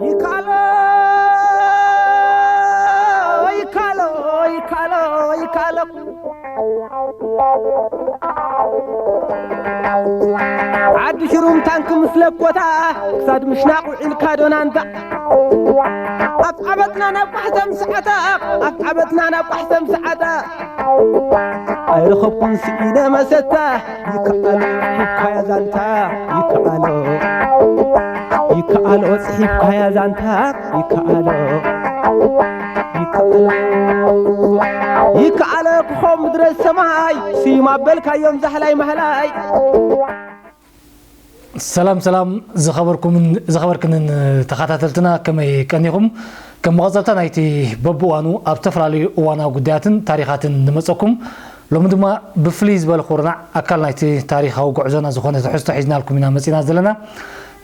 ይካሎ ይካሎ ይካሎ ይካሎ ዓዲ ሽሩም ታንክ ምስ ለኮታ ክሳድ ምሽናቕ ውዒልካ ዶናንታ ኣብ ዓበትና ናብ ቋሕተም ሰዓታ ኣብ ዓበትና ናብ ቋሕተም ሰዓታ ኣይረኸብኩን ስኢነ መሰታ ይከኣሎ ሒብካያ ዛንታ ይከኣሎ ይከኣሎ ጽሒፍካያ ዛንታ ይከኣሎ ይከኣሎ ይከኣሎ ክኾም ምድረ ሰማይ ስዩም ኣበልካዮም ዛህላይ ማህላይ ሰላም ሰላም ዝኸበርኩምን ዝኸበርክንን ተኸታተልትና ከመይ ቀኒኹም? ከም መቐጸልታ ናይቲ በብእዋኑ ኣብ ዝተፈላለዩ እዋናዊ ጉዳያትን ታሪኻትን ንመጸኩም ሎሚ ድማ ብፍልይ ዝበለ ኩርናዕ ኣካል ናይቲ ታሪኻዊ ጉዕዞና ዝኾነ ትሕዝቶ ሒዝናልኩም ኢና መጺና ዘለና።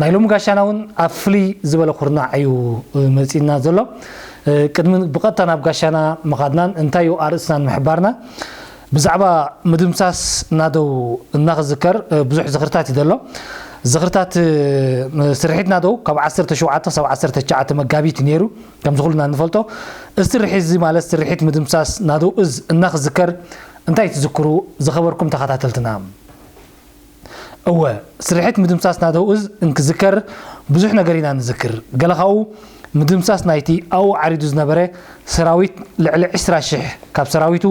ናይ ሎሚ ጋሻና እውን ኣብ ፍልይ ዝበለ ኩርናዕ እዩ መጺና ዘሎ። ቅድሚ ብቐጥታ ናብ ጋሻና ምኻድናን እንታይ እዩ ኣርእስናን ምሕባርና ብዛዕባ ምድምሳስ ናደው እናኽዝከር ብዙሕ ዝኽርታት እዩ ዘሎ። ዝኽርታት ስርሒት ናደው ካብ ዓሰርተ ሸውዓተ ክሳብ ዓሰርተ ትሽዓተ መጋቢት ነይሩ። ከምዚ ኩልና እንፈልጦ እዚ ስርሒት እዚ ማለት ስርሒት ምድምሳስ ናደው እዝ እናኽዝከር እንታይ ትዝክሩ ዝኸበርኩም ተኸታተልትና? እወ ስርሒት ምድምሳስ ናደው እዝ እንክዝከር ብዙሕ ነገር ኢና ንዝክር። ገለ ካብኡ ምድምሳስ ናይቲ ኣብኡ ዓሪዱ ዝነበረ ሰራዊት ልዕሊ ዕስራ ሽሕ ካብ ሰራዊቱ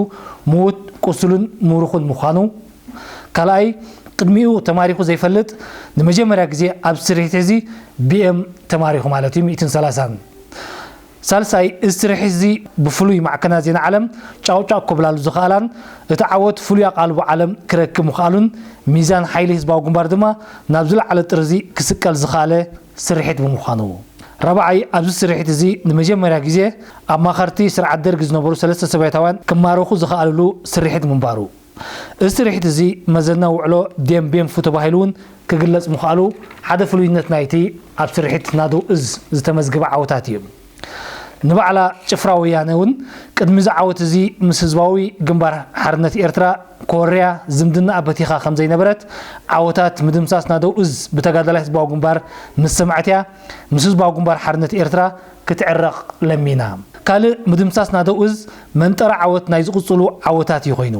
ምዉት፣ ቁሱልን ምሩኹን ምዃኑ፣ ካልኣይ ቅድሚኡ ተማሪኹ ዘይፈልጥ ንመጀመርያ ግዜ ኣብ ስርሒት እዚ ብኤም ተማሪኹ ማለት እዩ ሚእትን ሰላሳን። ሳልሳይ እዚ ስርሒት እዚ ብፍሉይ ማዕከናት ዜና ዓለም ጫውጫው ከብላሉ ዝኸኣላን እቲ ዓወት ፍሉይ ኣቓልቦ ዓለም ክረክብ ምኽኣሉን ሚዛን ሓይሊ ህዝባዊ ግንባር ድማ ናብ ዝለዓለ ጥርዚ ክስቀል ዝኸኣለ ስርሒት ብምዃኑ። ራብዓይ ኣብዚ ስርሒት እዚ ንመጀመርያ ግዜ ኣማኸርቲ ስርዓት ደርግ ዝነበሩ ሰለስተ ሶቭየታውያን ክማረኹ ዝኸኣልሉ ስርሒት ምንባሩ። እዚ ስርሒት እዚ መዘና ውዕሎ ዴምቤንፉ ተባሂሉ እውን ክግለጽ ምኽኣሉ ሓደ ፍሉይነት ናይቲ ኣብ ስርሒት ናደው እዝ ዝተመዝገበ ዓወታት እዩ። ንባዕላ ጭፍራ ወያነ እውን ቅድሚ እዚ ዓወት እዚ ምስ ህዝባዊ ግንባር ሓርነት ኤርትራ ኮርያ ዝምድና ኣበቲኻ ከም ዘይነበረት ዓወታት ምድምሳስ ናደው እዝ ብተጋዳላይ ህዝባዊ ግንባር ምስ ሰምዐት እያ ምስ ህዝባዊ ግንባር ሓርነት ኤርትራ ክትዕረቕ ለሚና። ካልእ ምድምሳስ ናደው እዝ መንጠራ ዓወት ናይ ዝቕጽሉ ዓወታት እዩ ኮይኑ።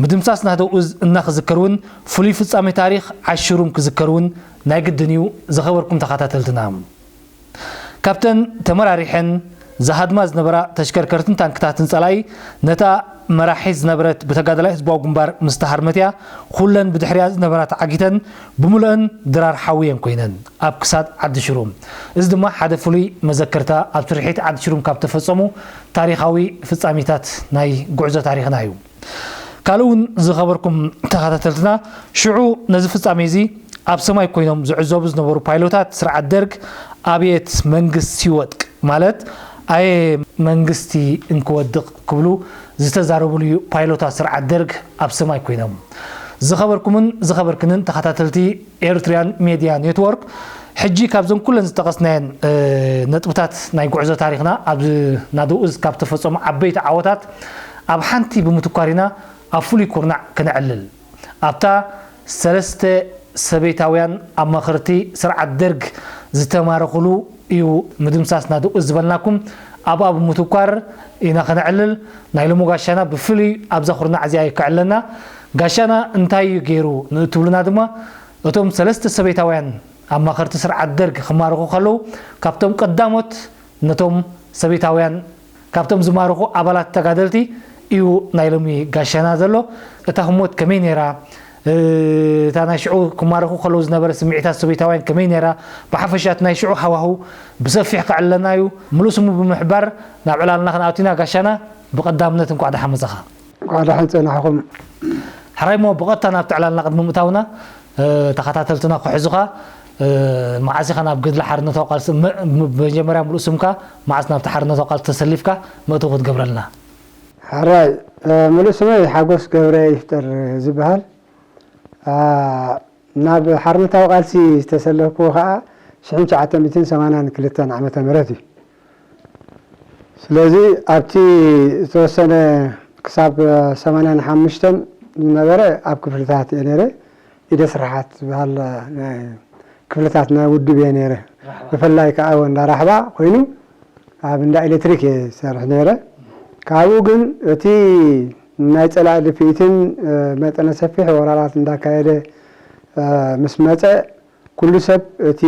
ምድምሳስ ናህደው እዝ እናኽዝከር እውን ፍሉይ ፍጻሜ ታሪኽ ዓሽሩም ክዝከር እውን ናይ ግድን እዩ። ዝኸበርኩም ተኸታተልትና፣ ካብተን ተመራሪሐን ዝሃድማ ዝነበራ ተሽከርከርትን ታንክታትን ጸላኢ ነታ መራሒት ዝነበረት ብተጋዳላይ ህዝባዊ ግንባር ምስ ተሃርመት እያ። ኩለን ብድሕሪኣ ዝነበራ ተዓጊተን ብምሉአን ድራር ሓዊ እየን ኮይነን ኣብ ክሳድ ዓዲ ሽሩም። እዚ ድማ ሓደ ፍሉይ መዘከርታ ኣብ ስርሒት ዓዲ ሽሩም ካብ ተፈጸሙ ታሪኻዊ ፍጻሜታት ናይ ጉዕዞ ታሪኽና እዩ። ካልእ እውን ዝኸበርኩም ተኸታተልትና ሽዑ ነዚ ፍጻሜ እዚ ኣብ ሰማይ ኮይኖም ዝዕዘቡ ዝነበሩ ፓይሎታት ስርዓት ደርግ ኣብየት መንግስት ሲወድቅ ማለት ኣየ መንግስቲ እንክወድቕ ክብሉ ዝተዛረብሉ እዩ። ፓይሎታት ስርዓት ደርግ ኣብ ሰማይ ኮይኖም ዝኸበርኩምን ዝኸበርክንን ተኸታተልቲ ኤርትሪያን ሜድያ ኔትወርክ ሕጂ ካብዘን ኩለን ዝጠቐስናየን ነጥብታት ናይ ጉዕዞ ታሪኽና ኣብ ናደው እዝ ካብ ተፈጸሙ ዓበይቲ ዓወታት ኣብ ሓንቲ ብምትኳር ኢና ኣብ ፍሉይ ኩርናዕ ክነዕልል ኣብታ ሰለስተ ሰበይታውያን ኣማኸርቲ ስርዓት ደርግ ዝተማረኹሉ እዩ ምድምሳስ ናደው እዝ ዝበልናኩም ኣብኣ ብምትኳር ኢና ክነዕልል ናይ ሎሚ ጋሻና ብፍሉይ ኣብዛ ኩርናዕ እዚኣ እዩ ከዕልለና። ጋሻና እንታይ እዩ ገይሩ ንእትብሉና ድማ እቶም ሰለስተ ሰበይታውያን ኣማኸርቲ ስርዓት ደርግ ክማረኹ ከለዉ ካብቶም ቀዳሞት ነቶም ሰበይታውያን ካብቶም ዝማረኹ ኣባላት ተጋደልቲ እዩ ናይ ሎሚ ጋሻና ዘሎ። እታ ህሞት ከመይ ነይራ? እታ ናይ ሽዑ ክማረኹ ከለዉ ዝነበረ ስምዒታት ሰበይታውያን ከመይ ነይራ? ብሓፈሻ እቲ ናይ ሽዑ ሃዋህው ብሰፊሕ ከዕልለና እዩ። ምሉእ ስሙ ብምሕባር ናብ ዕላልና ክንኣቱ ኢና። ጋሻና ብቐዳምነት እንኳዕ ደሓን መጻኻ። እንኳዕ ደሓን ጸናሕኹም። ሕራይ እሞ ብቐጥታ ናብቲ ዕላልና ቅድሚ ምእታውና ተኸታተልትና ክሕዙኻ መዓስ ኢኻ ናብ ገድሊ ሓርነታዊ ቃልሲ መጀመርያ ሙሉእ ስምካ መዓስ ናብቲ ሓርነታዊ ቃልሲ ተሰሊፍካ መእተዊ ክትገብረልና? ሕራይ፣ ሙሉእ ስመይ ሓጎስ ገብረ ይፍጠር ዝበሃል። ናብ ሓርነታዊ ቃልሲ ዝተሰለፍኩ ከዓ ሽሕን ትሽዓተ ሚእትን ሰማንያን ክልተን ዓመተ ምህረት እዩ። ስለዚ ኣብቲ ዝተወሰነ ክሳብ ሰማንያን ሓሙሽተን ዝነበረ ኣብ ክፍልታት እየ ነይረ። ኢደ ስርሓት ዝበሃል ናይ ክፍልታት ናይ ውድብ እየ ነይረ። ብፍላይ ከዓ እንዳ ራሕባ ኮይኑ ኣብ እንዳ ኤሌክትሪክ እየ ዝሰርሕ ነይረ። ካብኡ ግን እቲ ናይ ፀላኢ ድፍኢትን መጠነ ሰፊሕ ወራራት እንዳካየደ ምስ መፀ ኩሉ ሰብ እቲ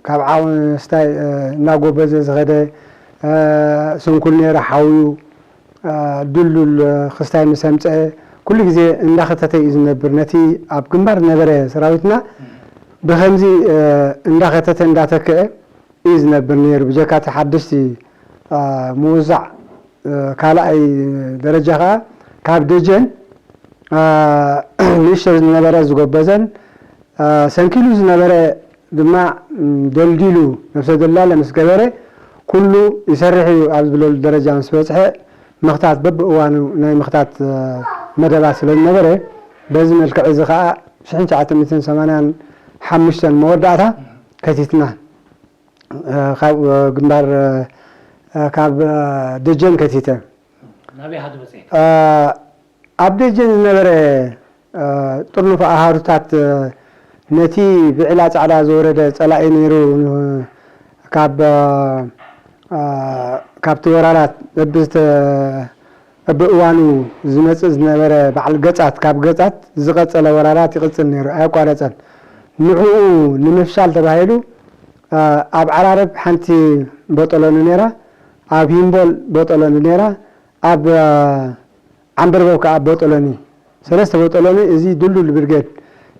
ካብ ዓወን ስታይ እናጎበዘ ዝኸደ ስንኩል ነይረ ሓውዩ ድልዱል ክስታይ ምስ ኣምፀአ ኩሉ ግዜ እንዳኸተተ እዩ ዝነብር። ነቲ ኣብ ግንባር ዝነበረ ሰራዊትና ብኸምዚ እንዳኸተተ እንዳተክአ እዩ ዝነብር ነይሩ። ብጀካ እቲ ሓደሽቲ ምውዛዕ ካልኣይ ደረጃ ከዓ ካብ ደጀን ንእሽቶ ዝነበረ ዝጎበዘን ሰንኪሉ ዝነበረ ድማ ደልዲሉ ነብሰ ደላለ ምስ ገበረ ኩሉ ይሰርሕ እዩ ኣብ ዝበለሉ ደረጃ ምስ በፅሐ ምኽታት በብእዋኑ ናይ ምኽታት መደባት ስለ ዝነበረ በዚ መልክዕ እዚ ከዓ ሽሕን ትሽዓተ ሚእትን ሰማንያን ሓሙሽተን መወዳእታ ከቲትና ካብ ግንባር ካብ ደጀን ከቲተ ናበይ ሃዱ በፂሕ ኣብ ደጀን ዝነበረ ጥርኑፍ ኣሃዱታት ነቲ ብዕላ ፃዕዳ ዝወረደ ፀላኢ ነይሩ ካብ ካብቲ ወራራት በብእዋኑ ዝመፅእ ዝነበረ በዓል ገፃት ካብ ገፃት ዝቐፀለ ወራራት ይቕፅል ነይሩ ኣየቋረፀን። ንዕኡ ንምፍሻል ተባሂሉ ኣብ ዓራርብ ሓንቲ ቦጠሎኒ ነይራ፣ ኣብ ሂምቦል ቦጠሎኒ ነይራ፣ ኣብ ዓንበርበብ ከዓ ቦጠሎኒ ሰለስተ ቦጠሎኒ እዚ ድልዱል ብርጌድ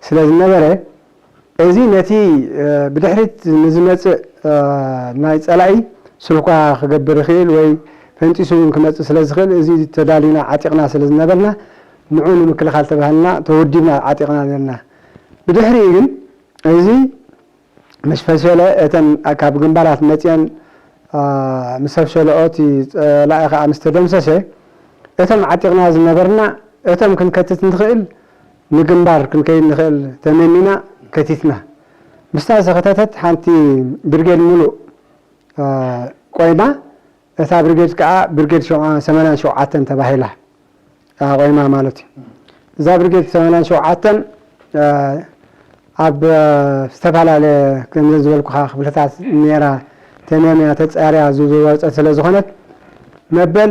ስለ ዝነበረ እዚ ነቲ ብድሕሪት ንዝመፅእ ናይ ፀላኢ ስልኳ ክገብር ይኽእል ወይ ፈንጢሱ እውን ክመፅእ ስለ ዝኽእል እዚ ተዳሊና ዓጢቕና ስለ ዝነበርና ንዑ ንምክልኻል ተባሂልና ተወዲብና ዓጢቕና ነርና። ብድሕሪኡ ግን እዚ ምስ ፈሸለ እተን ካብ ግንባራት መፅአን ምስ ፈሸለኦ እቲ ፀላኢ ከዓ ምስ ተደምሰሰ እቶም ዓጢቕና ዝነበርና እቶም ክንከትት ንኽእል ንግንባር ክንከይድ ንኽእል ተመሚና ከቲትና። ምስታ ዝኸተተት ሓንቲ ብርጌድ ሙሉእ ቆይማ እታ ብርጌድ ከዓ ብርጌድ ሰማንያን ሸውዓተን ተባሂላ ቆይማ ማለት እዩ። እዛ ብርጌድ ሰማንያን ሸውዓተን ኣብ ዝተፈላለየ ከምዘን ዝበልኩኻ ክፍልታት ነይራ ተመምያ ተፃርያ ዝወፀት ስለ ዝኾነት መበል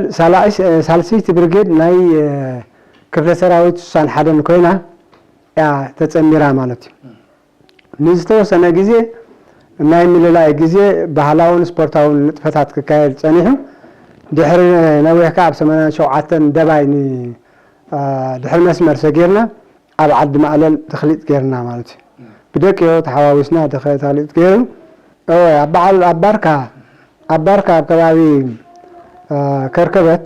ሳልሰይቲ ብርጌድ ናይ ክፍለ ሰራዊት ስሳን ሓደን ኮይና እያ ተፀሚራ ማለት እዩ። ንዝተወሰነ ግዜ ናይ ምልላይ ግዜ ባህላውን ስፖርታውን ንጥፈታት ክካየድ ጸኒሑ። ድሕሪ ነዊሕ ከኣ ኣብ ሰማንያን ሸውዓተን ደባይ ን ድሕሪ መስመር ሰጊርና ኣብ ዓዲ ማእለል ተኽሊጥ ጌርና ማለት እዩ። ብደቂቑ ተሓዋዊስና ተኽሊጥ ገይሩ። እወ ኣብ በዓል ኣብ ባርካ ኣብ ባርካ ኣብ ከባቢ ከርከበት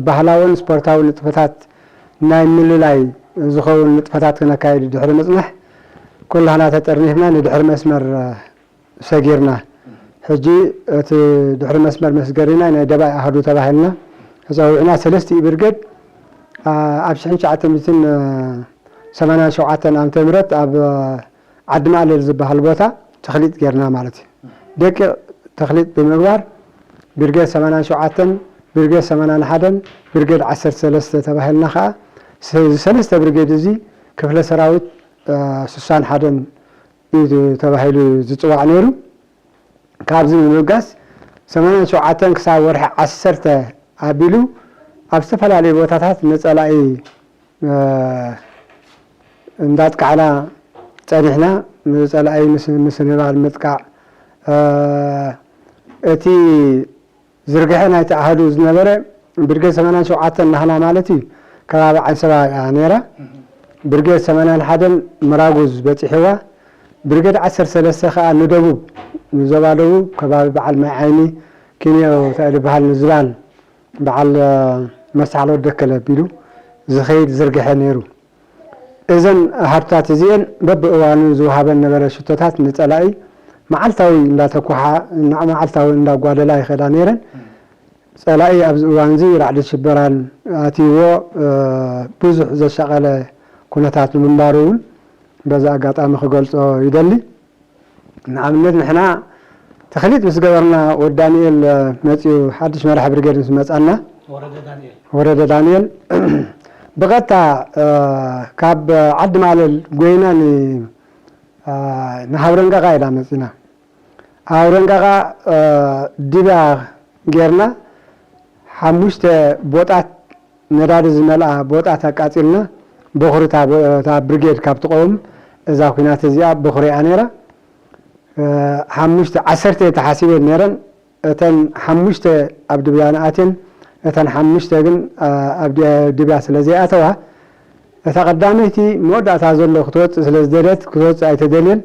ባህላውን ስፖርታዊ ንጥፈታት ናይ ምልላይ ዝኸውን ንጥፈታት ክነካይድ ድሕሪ ምጽናሕ ኩላህና ተጠርኒፍና ንድሕሪ መስመር ሰጊርና። ሕጂ እቲ ድሕሪ መስመር መስገሪና ናይ ደባይ ኣህዱ ተባሂልና ተጸዊዕና ሰለስቲኡ ብርጌድ ኣብ ሽሕን ትሽዓተ ሚእትን ሰማንያን ሸውዓተን ዓመተ ምህረት ኣብ ዓዲ ማእለል ዝበሃል ቦታ ተኽሊጥ ጌርና ማለት እዩ። ደቂቕ ተኽሊጥ ብምግባር ብርጌድ ሰማንያን ሸውዓተን ብርጌድ ሰማንያን ሓደን ብርጌድ ዓሰርተ ሰለስተ ተባሂልና ከዓ እዚ ሰለስተ ብርጌድ እዚ ክፍለ ሰራዊት ስሳን ሓደን እዩ ተባሂሉ ዝፅዋዕ ነይሩ። ካብዚ ብምብጋስ ሰማንያን ሸውዓተን ክሳብ ወርሒ ዓሰርተ ኣቢሉ ኣብ ዝተፈላለዩ ቦታታት ንፀላኢ እንዳጥቃዕና ፀኒሕና። ንፀላኢ ምስንባር ምጥቃዕ እቲ ዝርግሐ ናይቲ ኣሃዱ ዝነበረ ብርጌድ ሰማንያን ሸውዓተን ናህና ማለት እዩ ከባቢ ዓንሰባ እያ ነይራ። ብርጌድ ሰማንያን ሓደን ምራጉዝ በፂሕዋ። ብርጌድ ዓሰርተ ሰለስተ ከዓ ንደቡብ ንዞባ ደቡብ ከባቢ በዓል ማይ ዓይኒ ኪንዮ እንታይ ዝበሃል ንዝባን በዓል መሳሕል ወደከለ ኣቢሉ ዝኸይድ ዝርግሐ ነይሩ። እዘን ኣሃዱታት እዚኤን በብእዋኑ ዝወሃበን ነበረ ሽቶታት ንፀላኢ መዓልታዊ እንዳተኳሓ መዓልታዊ እንዳጓደላ ይኸዳ ነይረን። ፀላኢ ኣብዚ እዋን እዚ ራዕዲ ሽበራን ኣትይዎ ብዙሕ ዘሻቐለ ኩነታት ንምንባሩ እውን በዚ ኣጋጣሚ ክገልፆ ይደሊ። ንኣብነት ንሕና ተኽሊጥ ምስ ገበርና ወዲ ዳንኤል መፂኡ ሓድሽ መራሒ ብርጌድ ምስ መፃና ወረደ ዳንኤል ብቐጥታ ካብ ዓዲ ማለል ጎይና ንሃብረንጋቓ ኢና መፂና። ሃብረንጋቓ ድብያ ጌርና ሓሙሽተ ቦጣት ነዳዲ ዝመልኣ ቦጣት ኣቃፂልና። በኹሪ እታ ብርጌድ ካብ ትቐውም እዛ ኩናት እዚኣ በኹሪ እያ ነይራ። ሓሙሽተ ዓሰርተ ተሓሲበን ነይረን። እተን ሓሙሽተ ኣብ ድብያ ንኣትን፣ እተን ሓሙሽተ ግን ኣብ ድብያ ስለ ዘይኣተዋ፣ እታ ቀዳመይቲ መወዳእታ ዘሎ ክትወፅእ ስለ ዝደለት ክትወፅእ ኣይተደልየን።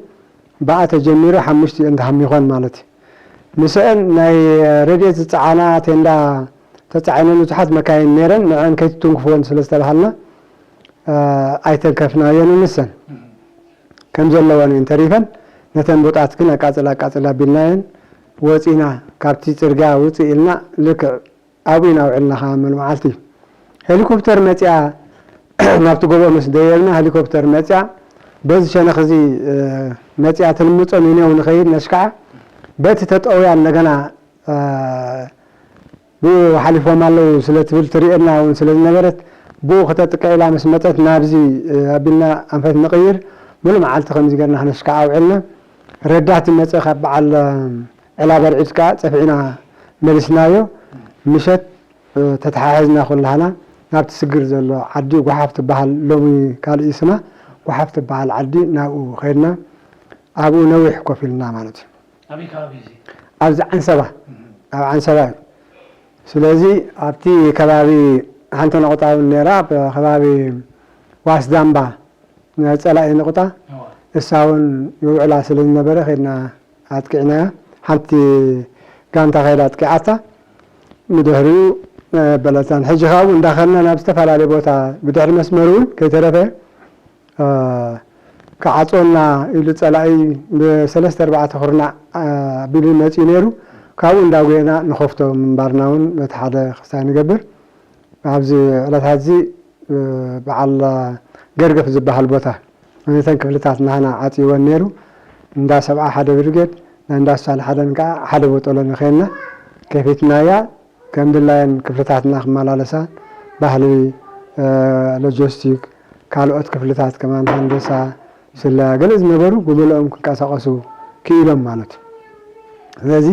ብኣ ተጀሚሩ ሓሙሽተ እየን ተሃሚኾን ማለት እዩ። ምስአን ናይ ረድኤት ዝፀዓና ቴንዳ ተፃዒነን ብዙሓት መካይን ነይረን። ንዐን ከይትትንክፍወን ስለ ዝተባሃልና ኣይተንከፍናየን። ንሰን ከም ዘለወን እየን ተሪፈን። ነተን ቦጣት ግን ኣቃፅል ኣቃፅል ኣቢልናየን ወፂና። ካብቲ ፅርግያ ውፅእ ኢልና ልክዕ ኣብኡ ኢና ውዕልና። ከኣ መዓልቲ ሄሊኮፕተር መፅያ ናብቲ ጎቦ ምስ ደየብና ሄሊኮፕተር መፅያ በዚ ሸነኽ እዚ መፅያ ትልምፆ ንኔው ንኸይድ ነሽካዓ በቲ ተጠውያ እንደገና ብኡ ሓሊፎም ኣለዉ ስለ ትብል ትርእየና እውን ስለ ዝነበረት ብኡ ክተጥቅዕ ኢላ ምስ መፀት ናብዚ ኣቢልና ኣንፈት ንቕይር። ሙሉ መዓልቲ ከምዚ ገርና ክነሽካዓ ውዕልና። ረዳት መፀ ካብ በዓል ዕላ በርዒድ ከኣ ጸፍዒና መሊስናዮ። ምሸት ተተሓሒዝና ኩላህና ናብቲ ስግር ዘሎ ዓዲ ጓሓፍ ትበሃል፣ ሎሚ ካልእ እዩ ስማ፣ ጓሓፍ ትበሃል ዓዲ ናብኡ ኸድና ኣብኡ ነዊሕ ኮፍ ኢልና ማለት እዩ። ኣበይ ከባቢ እዩ እዚ? ኣብዚ ዓንሰባ፣ ኣብ ዓንሰባ እዩ። ስለዚ ኣብቲ ከባቢ ሓንቲ ነቑጣ እውን ነይራ፣ ኣብ ከባቢ ዋስዳምባ ናይ ጸላኢ ንቑጣ እሳ እውን ይውዕላ ስለ ዝነበረ ከድና ኣጥቂዕናያ። ሓንቲ ጋንታ ከይዳ ኣጥቂዓታ፣ ብድሕሪኡ በለታን። ሕጂ ካብኡ እንዳኸድና ናብ ዝተፈላለየ ቦታ ብድሕሪ መስመር እውን ከይተረፈ ክዓፅወና ኢሉ ጸላኢ ብሰለስተ ኣርባዕተ ኩርናዕ ኣቢሉ መፂኡ ነይሩ። ካብኡ እንዳጎየና ንኸፍቶ ምንባርና እውን በቲ ሓደ ክስታይ ንገብር። ኣብዚ ዕለታት እዚ በዓል ገርገፍ ዝበሃል ቦታ ነተን ክፍልታት ናህና ዓፅይወን ነይሩ። እንዳ ሰብዓ ሓደ ብርጌድ፣ ናይ እንዳ ሳል ሓደን ከዓ ሓደ ቦጦሎኒ ኸይንና ከፊትናያ። ከም ድላየን ክፍልታትና ክመላለሳ፣ ባህሊ፣ ሎጂስቲክ፣ ካልኦት ክፍልታት ከማን ሃንደሳ፣ ስለያ ገለ ዝነበሩ ብምልኦም ክንቀሳቐሱ ክኢሎም ማለት እዩ። ስለዚ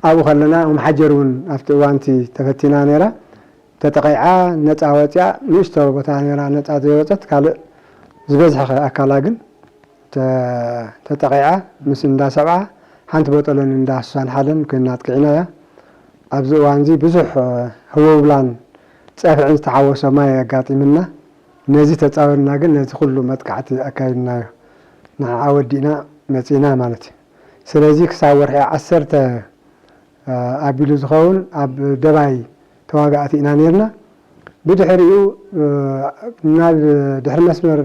ኣብኡ ከለና ኦም ሓጀር እውን ኣብቲ እዋንቲ ተፈቲና ነይራ። ተጠቒዓ ነፃ ወፂኣ፣ ንእሽቶ ቦታ ነይራ ነፃ ዘይወፀት፣ ካልእ ዝበዝሐ ኣካላ ግን ተ-፣ ተጠቒዓ ምስ እንዳ ሰብዓ ሓንቲ ቦጠሎን እንዳ ስሳን ሓደን ኮይና ኣጥቂዕናያ። ኣብዚ እዋን እዚ ብዙሕ ህወብላን ፀፍዕን ዝተሓወሶ ማይ ኣጋጢምና። ነዚ ተፃዊርና ግን ነዚ ኩሉ መጥቃዕቲ ኣካይድናዮ። ንዓዓ ወዲእና መፂእና ማለት እዩ። ስለዚ ክሳብ ወርሒ ዓሰርተ ኣቢሉ ዝኸውን ኣብ ደባይ ተዋጋእቲ ኢና ነይርና። ብድሕሪኡ ናብ ድሕሪ መስመር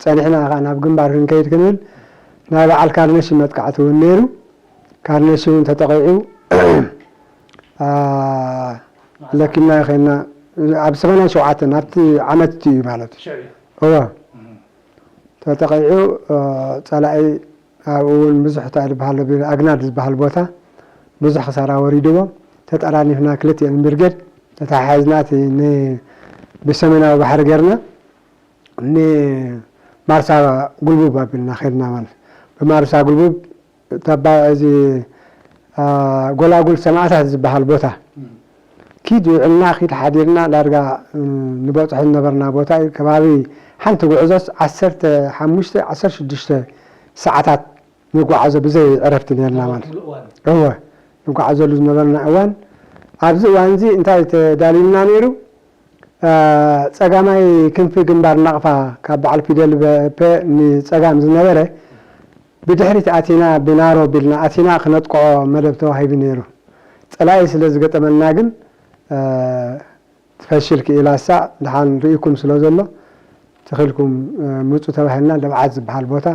ጸኒሕና ከኣ ናብ ግንባር ክንከይድ ክንብል ናይ በዓል ካርነሺ መጥቃዕቲ እውን ነይሩ። ካርነሺ እውን ተጠቒዑ፣ ኣ፣ ለኪምናዮ ኸይና ኣብ ሰማንያን ሸውዓተን ኣብቲ ዓመት እቲ እዩ ማለት እዩ። ሽዑ እዩ። እወ። እም። ተጠቒዑ፣ ጸላኢ ኣብኡ እውን ብዙሕ እንታይ ዝበሃል ኣሎ፣ ኣግናድ ዝበሃል ቦታ ብዙሕ ክሳራ ወሪድዎ። ተጠራኒፍና ክልቲኤን ብርጌድ ተተሓሒዝና እቲ ን-፣ ብሰሜናዊ ባሕሪ ጌርና ንማርሳ ጉልቡብ ኣቢልና ኸድና ማለት። ብማርሳ ጉልቡብ ተባ-፣ እዚ፣ ኣ፣ ጎላጉል ሰማእታት ዝበሃል ቦታ ኪድ ውዕልና ኪድ ሓዲርና ዳርጋ፣ እ፣ ንበጽሖ ዝነበርና ቦታ እዩ። ከባቢ ሓንቲ ጉዕዞስ ዓሰርተ ሓሙሽተ ዓሰርተ ሽዱሽተ ሰዓታት ንጓዓዞ ብዘይ ዕረፍቲ ነርና ማለት እዩ። እወ፣ ንጓዓዘሉ ዝነበርና እዋን። ኣብዚ እዋን እዚ እንታይ ተዳልዩልና ነይሩ? እ፣ ጸጋማይ ክንፊ ግንባር ናቕፋ ካብ በዓል ፊደል በ-፣ ፐ ንጸጋም ዝነበረ ብድሕሪት ኣቲና ብናሮ ቢልና ኣቲና ክነጥቅዖ መደብ ተዋሂቡ ነይሩ። ጸላኢ ስለ ዝገጠመልና ግን፣ እ፣ ትፈሽል ክኢላሳ ደሓን ርኢኩም ስለ ዘሎ ትኺልኩም፣ እ፣ ምጹ ተባሂልና ደብዓት ዝበሃል ቦታ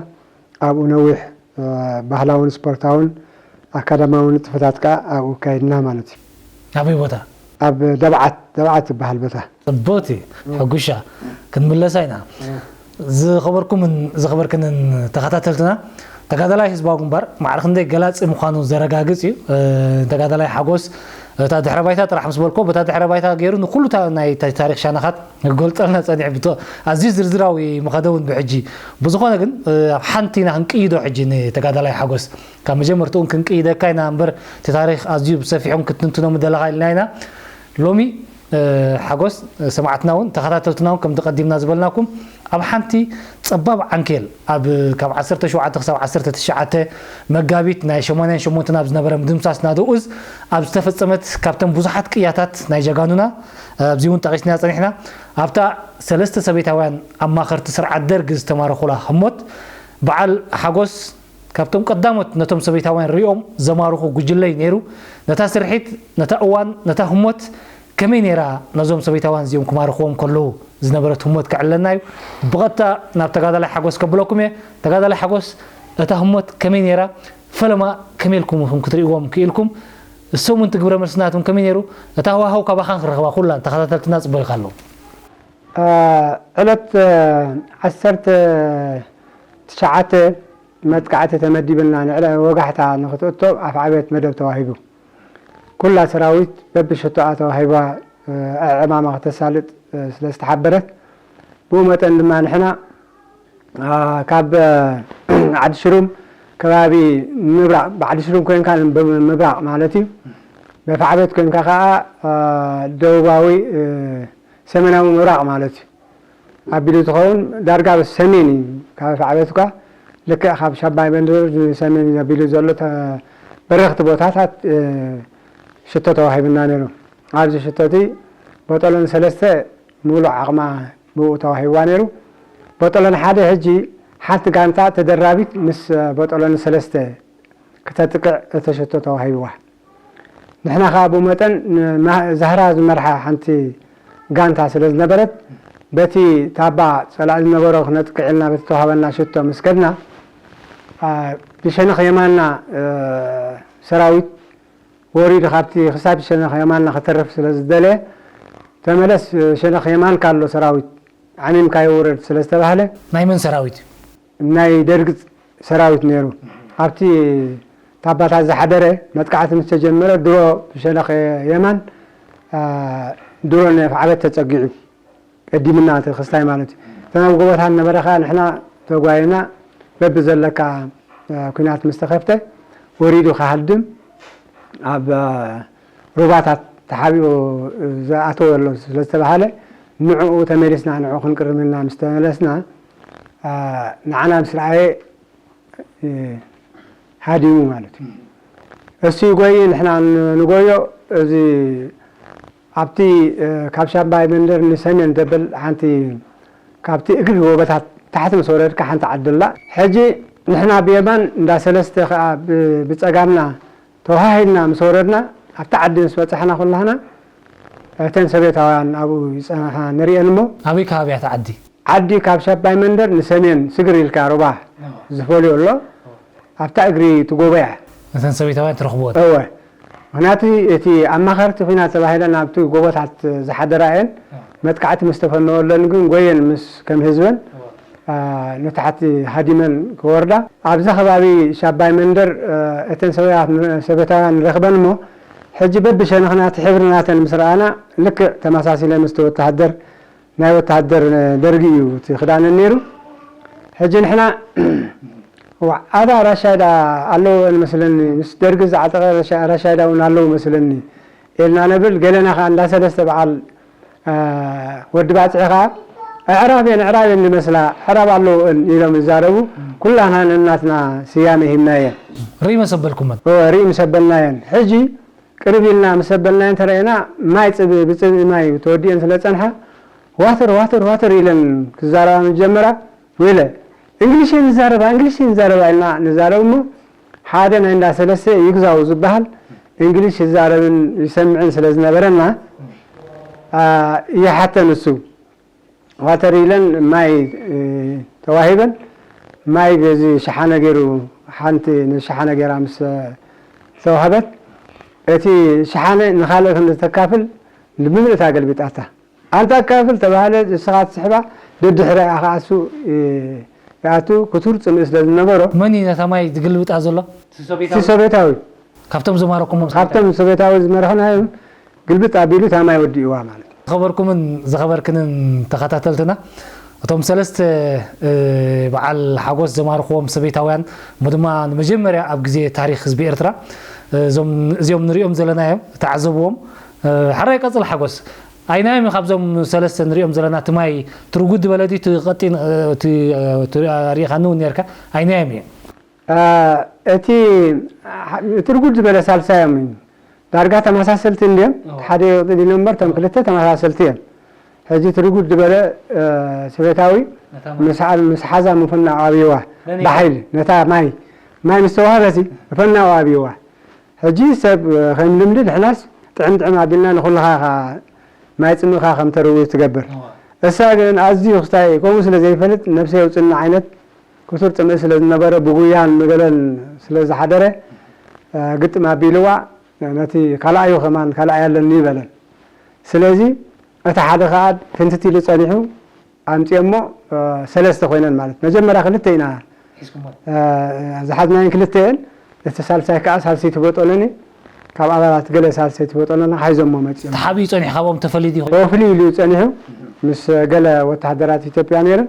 ኣብኡ ነዊሕ፣ እ፣ ባህላውን ስፖርታውን ኣካዳማዊ ንጥፈታት ከኣ ኣብኡ ኣካይድና ማለት እዩ። ኣበይ ቦታ? ኣብ ደብዓት፣ ደብዓት ዝበሃል ቦታ። ጽቡቕቲ ሕጉሻ ክንምለሳ ኢና። ዝኸበርኩምን ዝኸበርክንን ተኸታተልትና፣ ተጋዳላይ ህዝባዊ ግንባር ማዕረ ክንደይ ገላጺ ምዃኑ ዘረጋግጽ እዩ። ተጋዳላይ ሓጎስ እታ ድሕረ ባይታ ጥራሕ ምስ በልኮ፣ በታ ድሕረ ባይታ ገይሩ ንኩሉ ናይ ታሪክ ሻነኻት ክገልጸልና ጸኒሑ። ኣዝዩ ዝርዝራዊ ምኸደ እውን ብሕጂ። ብዝኾነ ግን ኣብ ሓንቲ ኢና ክንቅይዶ ሕጂ ንተጋዳላይ ሓጎስ። ካብ መጀመርትኡ ክንቅይደካ ኢና እምበር፣ እቲ ታሪክ ኣዝዩ ብሰፊሑ ክትንትኖ ምደለኻ ኢልና ኢና። ሎሚ ሓጎስ ሰማዕትና እውን ተኸታተልትና እውን ከምቲ ቀዲምና ዝበልናኩም ኣብ ሓንቲ ጸባብ ዓንኬል ኣብ ካብ ዓሰርተ ሸውዓተ ክሳብ ዓሰርተ ትሽዓተ መጋቢት ናይ ሸማንያን ሸሞንተን ኣብ ዝነበረ ምድምሳስ ናደኡዝ ኣብ ዝተፈጸመት ካብተን ብዙሓት ቅያታት ናይ ጀጋኑና ኣብዚ እውን ጠቒስና ጸኒሕና ኣብታ ሰለስተ ሰበይታውያን ኣማኸርቲ ስርዓት ደርግ ዝተማረኹላ ህሞት በዓል ሓጎስ ካብቶም ቀዳሞት ነቶም ሰበይታውያን ሪኦም ዘማርኹ ጉጅለይ ነይሩ። ነታ ስርሒት፣ ነታ እዋን፣ ነታ ህሞት ከመይ ነይራ ነዞም ሰበይታውያን እዚኦም ክማርኽዎም ከለዉ ዝነበረት ህሞት ክዕለና እዩ። ብቐጥታ ናብ ተጋዳላይ ሓጎስ ከብለኩም እየ። ተጋዳላይ ሓጎስ እታ ህሞት ከመይ ነይራ? ፈለማ ከመይ ኢልኩም ኢኹም ክትርእይዎም ክኢልኩም? እሶም እውን እቲ ግብረ መልሲ ናቶም ከመይ ነይሩ? እታ ሃዋህው ካባኻን ክረኽባ ኩላን ተኸታተልትና ጽበዩኻ ኣለዉ። ዕለት ዓሰርተ ትሽዓተ መጥቃዕቲ ተመዲብና ንዕለ ወጋሕታ ንክትእቶ ኣፍዓበት መደብ ተዋሂቡ። ኩላ ሰራዊት በብሽቶኣ ተዋሂባ ዕማማ ክተሳልጥ ስለ ዝተሓበረት፣ ብኡ መጠን ድማ ንሕና ካብ ዓዲ ሽሩም ከባቢ ምብራቕ፣ ብዓዲ ሽሩም ኮይንካ ምብራቕ ማለት እዩ። በፍዓበት ኮይንካ ከዓ ደቡባዊ ሰሜናዊ ምብራቕ ማለት እዩ። ኣቢሉ ዝኸውን ዳርጋ ሰሜን እዩ። ካብ ኣፍዓበት እኳ ልክዕ ካብ ሻባይ መንደር ንሰሜን እዩ ኣቢሉ ዘሎ ተ-፣ በረኽቲ ቦታታት ሽቶ ተዋሂብና ነይሩ። ኣብዚ ሽቶ እቲ ቦጠሎን ሰለስተ ምሉእ ዓቕማ ብኡ ተዋሂብዋ ነይሩ። ቦጠሎን ሓደ ሕጂ ሓንቲ ጋንታ ተደራቢት ምስ ቦጠሎን ሰለስተ ክተጥቅዕ እቲ ሽቶ ተዋሂብዋ። ንሕና ኸኣ ብኡ መጠን ዛህራ ዝመርሓ ሓንቲ ጋንታ ስለ ዝነበረት፣ በቲ ታባ ጸላኢ ዝነበሮ ክነጥቅዕ ኢልና በቲ ተዋህበና ሽቶ ምስ ከድና፣ ብሸነኽ የማንና ሰራዊት ወሪዱ፣ ካብቲ ክሳብ ሸነኽ የማንና ክተርፍ ስለ ዝደለየ፣ ተመለስ፣ ሸነኽ የማንካ ኣሎ ሰራዊት፣ ዓሚምካዮ ውረድ ስለ ዝተባህለ፣ ናይ መን ሰራዊት እዩ? ናይ ደርግ ሰራዊት ነይሩ። ኣብቲ ታባታት ዝሓደረ መጥቃዕቲ ምስ ተጀመረ፣ ድሮ ብሸነኽ የማን ድሮ ነፍዓበት ተጸጊዑ። ቀዲምና እቲ ክስታይ ማለት እዩ። እተን ኣብ ጎቦታት ነበረ ኸኣ ንሕና ተጓይና በብዘለካ ኲናት ምስ ተኸፍተ ወሪዱ ክሃድም ኣብ ሩባታት ተሓቢኡ ዝኣተወ ኣሎ ስለ ዝተባሃለ ንዕኡ ተመሊስና ንዕኡ ክንቅርም ኢልና ምስ ተመለስና ንዓና ምስ ረኣየ ሃዲሙ ማለት እዩ። እሱ ይጎይ ንሕና ንጎዮ። እዚ ኣብቲ ካብ ሻባይ መንደር ንሰሜን ተብል ሓንቲ ካብቲ እግሪ ጎቦታት ታሕቲ ምስ ወረድካ ሓንቲ ዓዲ ኣላ። ሕጂ ንሕና ብየማን እንዳ ሰለስተ ከኣ ብጸጋምና ተዋሃሂድና ምስ ወረድና ኣብቲ ዓዲ ምስ በጻሕና ኩላህና እተን ሰቤታውያን ኣብኡ ይጸናሓ ንርእየን እሞ ኣበይ ከባቢ እያ እታ ዓዲ? ዓዲ ካብ ሻባይ መንደር ንሰሜን ስግር ኢልካ ሩባ ዝፈልዮ ኣሎ። ኣብታ እግሪ እቲ ጎቦ እያ። እተን ሰቤታውያን ትረኽብወን? እወ። ምኽንያቱ እቲ ኣማኸርቲ ኲናት ተባሂለን ኣብቲ ጎቦታት ዝሓደራ እየን። መጥቃዕቲ ምስ ተፈነወለን ግን ጎየን ምስ ከም ህዝበን ንታሕቲ ሃዲመን ክወርዳ። ኣብዛ ከባቢ ሻባይ መንደር እተን ሰበያት-፣ ሰቤታውያን ንረኽበን እሞ ሕጂ በብሸነኽና እቲ ሕብሪ ናተን ምስ ረኣና ልክዕ ተመሳሲለ ምስቲ ወተሃደር ናይ ወተሃደር ደርጊ እዩ እቲ ክዳነን ነይሩ። ሕጂ ንሕና ዋዓዳ ራሻይዳ ኣለዎ መስለኒ፣ ምስ ደርጊ ዝዓጠቐ ራሻ-፣ ራሻይዳ እውን ኣለዎ መስለኒ ኢልና ነብል። ገለና ኸዓ እንዳ ሰለስተ በዓል፣ አ፣ ወዲ ባጽዒ ኸዓ ኣዕራብ እየን፣ ኣዕራብ እየን ዝመስላ፣ ኣዕራብ ኣለዎ ኢሎም ይዛረቡ። ኩላና ነናትና ስያመ ሂብናየን። ርኢ መሰበልኩመን። እወ፣ ርኢ መሰበልናየን። ሕጂ ቅርብ ኢልና ምስ ኣበልናዮ እንተረኣና፣ ማይ ጽብ-፣ ብጽብኢ ማይ ተወዲኤን ስለ ጸንሓ፣ ዋተር፣ ዋተር፣ ዋተር ኢለን ክዛረባ ምስ ጀመራ፣ ወይለ፣ እንግሊሽ እየን ዝዛረባ፣ እንግሊሽ እየን ዝዛረባ ኢልና ንዛረብ እሞ፣ ሓደ ናይ እንዳ ሰለስተ ይግዛው ዝበሃል እንግሊሽ ይዛረብን ይሰምዕን ስለ ዝነበረና፣ አ፣ ይሓተን እሱ። ዋተር ኢለን ማይ፣ እ፣ ተዋሂበን፣ ማይ በዚ ሸሓነ ገይሩ፣ ሓንቲ ንሸሓነ ገይራ ምስ ተዋህበት፣ እቲ ሸሓነ ንኻልእ ከም ዝተካፍል ብምልእታ ገልቢጣታ። ኣንታ ኣካፍል ተባህለ፣ ንስኻ ትስሕባ፣ ደድሕሪኣ ኸኣ እሱ፣ እ፣ ክኣቱ ክቱር ጽምኢ ስለ ዝነበሮ፣ መን እዩ ነታ ማይ ዝግልብጣ ዘሎ? እቲ ሶቬታዊ ካብቶም ዝማረኩሞም ሰባት? ካብቶም ሶቬታዊ ዝመረኽናዮም ግልብጥ ኣቢሉ እታ ማይ ወዲእዋ ማለት እዩ። ዝኸበርኩምን ዝኸበርክንን ተኸታተልትና፣ እቶም ሰለስተ በዓል ሓጎስ ዘማርኽዎም ሰቤታውያን፣ እሞ ድማ ንመጀመርያ ኣብ ግዜ ታሪኽ ህዝቢ ኤርትራ እዚኦም ንሪኦም ዘለና እዮም፣ ተዓዘብዎም። ሓራይ ቀጽል ሓጎስ። ኣይናዮም እዩ ካብዞም ሰለስተ ንሪኦም ዘለና እቲ ማይ ትርጉድ ዝበለ ድዩ፣ እቲ ቀጢን፣ እቲ ሪኢኻኒ እውን ነርካ፣ ኣይናዮም እዩ? እቲ ትርጉድ ዝበለ ሳልሳዮም እዩ። ዳርጋ ተመሳሰልቲ እንድዮም። ሓደ ይቕጽል ኢሉ እምበር እቶም ክልተ ተመሳሰልቲ እዮም። ሕጂ ትርጉድ ዝበለ ስቤታዊ ምስ ሓዛ ምፍናው ኣብይዋ ብሓይሊ ነታ ማይ ማይ ምስ ተዋህበሲ ምፍናው ኣብይዋ። ሕጂ ሰብ ከም ልምዲ ንሕናስ ጥዕም ጥዕም ኣቢልና ንኹልኻ ማይ ጽምእኻ ከም ተርዊ ትገብር። እሳ ግን ኣዝዩ ክስታይ ከምኡ ስለ ዘይፈልጥ ነብሰይ የውጽና ዓይነት ክቱር ጽምኢ ስለ ዝነበረ ብጉያን ምገለን ስለ ዝሓደረ ግጥም ኣቢልዋ ነቲ ካልኣዩ ከማን ካልኣይ ኣለኒ በለን። ስለዚ እቲ ሓደ ከኣ ፍንትት ኢሉ ጸኒሑ ኣምጺኦሞ ሰለስተ ኮይነን ማለት መጀመርያ ክልተ ኢና ዝሓዝናየን ክልተ እየን። እቲ ሳልሳይ ከኣ ሳልሰይቲ ቦጦሎኒ ካብ ኣባላት ገለ ሳልሰይቲ ቦጦሎኒ ሓይዞሞ መጺኦም። ተሓቢኡ ጸኒሑ ካብኦም ተፈልዩ ድዩ? ፍልይ ኢሉ ጸኒሑ ምስ ገለ ወተሃደራት ኢትዮጵያ ነይረን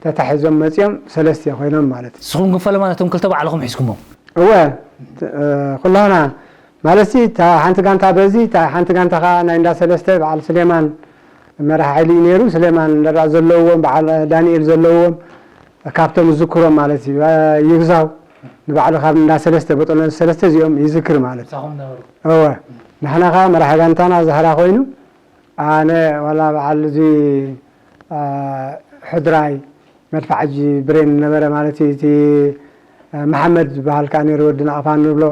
ተታሒዞም መጺኦም ሰለስተ ኮይኖም ማለት እዩ። ንስኹም ግን ፈለማ ነቶም ክልተ ባዕልኹም ሒዝኩሞም? እወ ኩላህና ማለት ሲ እታ ሓንቲ ጋንታ በዚ እታ ሓንቲ ጋንታ ከዓ ናይ እንዳ ሰለስተ በዓል ስሌማን መራሕ ሓይሊ እዩ ነይሩ። ስሌማን እንደራ ዘለውዎም በዓል ዳንኤል ዘለውዎም ካብቶም ዝዝክሮም ማለት እዩ። ይግዛው ንባዕሉ ካብ እንዳ ሰለስተ በጠሎን ሰለስተ እዚኦም ይዝክር ማለት እዩ። እወ ንሕና ከዓ መራሒ ጋንታና ዛህራ ኮይኑ ኣነ ዋላ በዓል እዚ ሕድራይ መድፍዓጂ ብሬን ነበረ ማለት እዩ። እቲ መሓመድ ዝበሃል ከዓ ነይሩ ወዲ ናቕፋ ንብሎ።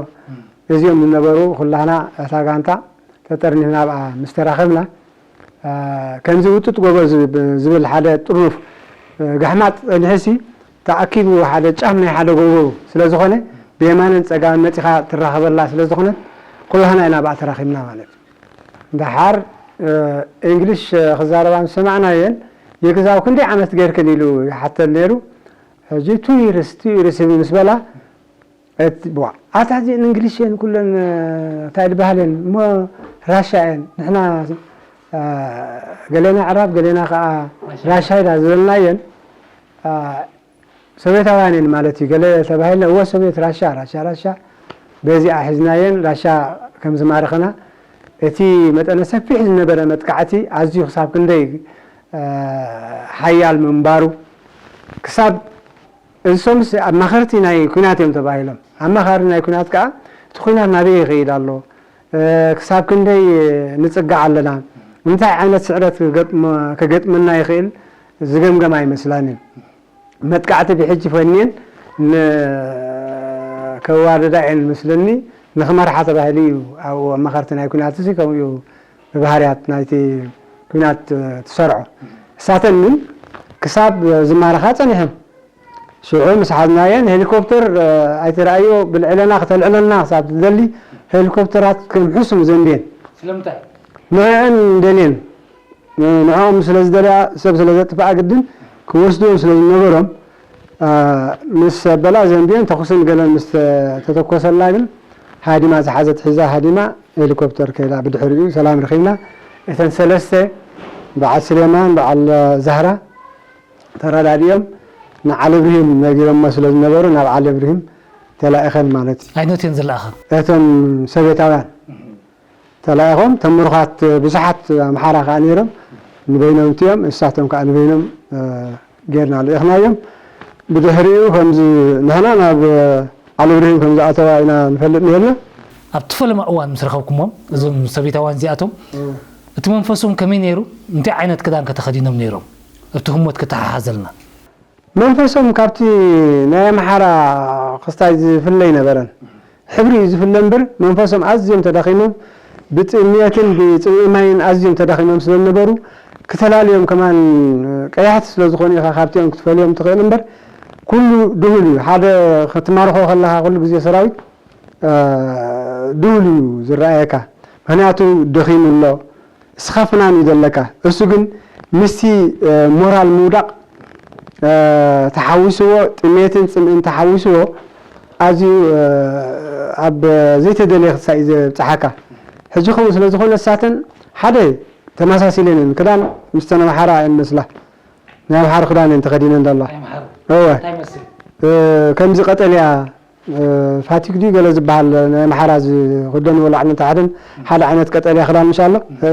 እዚኦም ዝነበሩ ኩላህና እታ ጋንታ ተጠርኒፍና ኣብኣ ምስ ተራኸብና ከምዚ ውጥጥ ጎቦ ዝብል ሓደ ጥርኑፍ ጋሕማጥ ጸኒሕሲ ተኣኪቡ ሓደ ጫፍ ናይ ሓደ ጎቦ ስለ ዝኾነ ብየማንን ጸጋምን መጺኻ ትራኸበላ ስለ ዝኾነት ኩላህና ኢና ኣብኣ ተራኺብና ማለት እዩ። ደሓር እንግሊሽ ክዛረባ ምስ ሰማዕናየን የግዛው ክንደይ ዓመት ጌርክን ኢሉ ይሓተን ነይሩ። ሕጂ ቱ ይርስ ቱ ይርስ ምስ በላ ኣታ እዚአን እንግሊሽ እየን ኩለን እንታይ ዝበሃል እየን እሞ ራሻ እየን ንሕና ገሌና ዕራብ ገሌና ከዓ ራሻ ኢላ ዝበልናየን ሶቬታውያን እየን ማለት እዩ። ገለ ተባሂልና እወ ሶቬት ራሻ ራሻ ራሻ በዚኣ ሒዝናየን ራሻ ከም ዝማረኸና እቲ መጠነ ሰፊሕ ዝነበረ መጥቃዕቲ ኣዝዩ ክሳብ ክንደይ ሓያል ምንባሩ ክሳብ እሶምስ ኣማኸርቲ ናይ ኩናት እዮም ተባሂሎም። ኣማኻሪ ናይ ኩናት ከዓ እቲ ኩናት ናበይ ይኸይድ ኣሎ፣ ክሳብ ክንደይ ንፅጋዕ ኣለና፣ እንታይ ዓይነት ስዕረት ክገጥመና ይኽእል ዝገምገም ኣይመስላንን። መጥቃዕቲ ብሕጂ ፈንየን ከዋርዳ እየን መስለኒ ንክመርሓ ተባሂሉ እዩ ኣብኡ ኣማኸርቲ ናይ ኩናት እዚ ከምኡ እዩ ብባህርያት ናይቲ ኩናት ትሰርዖ እሳተን ግን ክሳብ ዝማረኻ ጸኒሐን ሽዑ ምስ ሓዝናየን ሄሊኮፕተር ኣይትረኣዮ ብልዕለና ክተልዕለና ክሳብ ትደሊ ሄሊኮፕተራት ከም ሕሱም ዘንብየን ስለምንታይ? ንዕን ደልየን ንዕኦም ስለ ዝደልያ ሰብ ስለ ዘጥፍኣ ግድን ክወስድዎም ስለ ዝነበሮም ምስ ኣበላ ዘንቢዮን ተኹስን ገለን ምስ ተተኮሰላ ግን ሃዲማ ዝሓዘት ሒዛ ሃዲማ ሄሊኮፕተር ከይዳ ብድሕሪኡ ሰላም ረኺብና። እተን ሰለስተ በዓል ስሌማን በዓል ዛህራ ተረዳዲኦም ንዓሊ እብርሂም ነጊሮሞ ስለ ዝነበሩ ናብ ዓሊ እብርሂም ተላኢኸን ማለት እዩ። ኣይኖት እየን ዝለኣኻ? እተን ሶቬታውያን ተላኢኾም ተምሩኻት ብዙሓት ኣምሓራ ከዓ ነይሮም ንበይኖም እትዮም እሳቶም ከዓ ንበይኖም ጌርና ልኢኽናዮም። ብድሕሪኡ ከምዚ ንሕና ናብ ዓሊ እብርሂም ከም ዝኣተዋ ኢና ንፈልጥ ነይርና። ኣብቲ ፈለማ እዋን ምስ ረኸብኩሞም እዞም ሰቤታውያን እዚኣቶም እቲ መንፈሶም ከመይ ነይሩ? እንታይ ዓይነት ክዳን ከተኸዲኖም ነይሮም? ኣብቲ ህሞት ክተሓሓዘልና። መንፈሶም ካብቲ ናይ ኣምሓራ ክስታይ ዝፍለ ኣይነበረን። ሕብሪ እዩ ዝፍለ እምበር መንፈሶም ኣዝዮም ተዳኺሞም ብጥምየትን ብጽምኢ ማይን ኣዝዮም ተዳኺሞም ስለ ዝነበሩ ክተላልዮም ከማን ቀያሕቲ ስለ ዝኾኑ ኢኻ ካብቲኦም ክትፈልዮም ትኽእል እምበር ኩሉ ድሁል እዩ። ሓደ ክትማርኾ ከለኻ ኩሉ ግዜ ሰራዊት ድሁል እዩ ዝረኣየካ። ምኽንያቱ ደኺሙ ኣሎ። እስኻ ፍናን እዩ ዘለካ። እሱ ግን ምስቲ ሞራል ምውዳቕ እ፣ ተሓዊስዎ፣ ጥሜትን ጽምእን ተሓዊስዎ፣ ኣዝዩ፣ እ፣ ኣብ ዘይተደለየ ክሳይ ዘብጽሓካ። ሕጂ ከምኡ ስለ ዝኾነ፣ እሳተን ሓደ ተመሳሲለን እየን። ክዳን ምስተን ኣምሓራ እየን መስላ። ናይ ኣምሓሩ ክዳን እየን ተኸዲነን ዘለዋ። ናይ ኣምሓሩ። እወ። እንታይ ይመስል? እ፣ ከምዚ ቀጠልያ፣ እ፣ ፋቲግ ድዩ ገለ ዝበሃል ናይ ኣምሓራ ዝኽደንዎ ላዕልን ታሕትን ሓደ ዓይነት ቀጠልያ ክዳን ምሽ ኣሎ። እ፣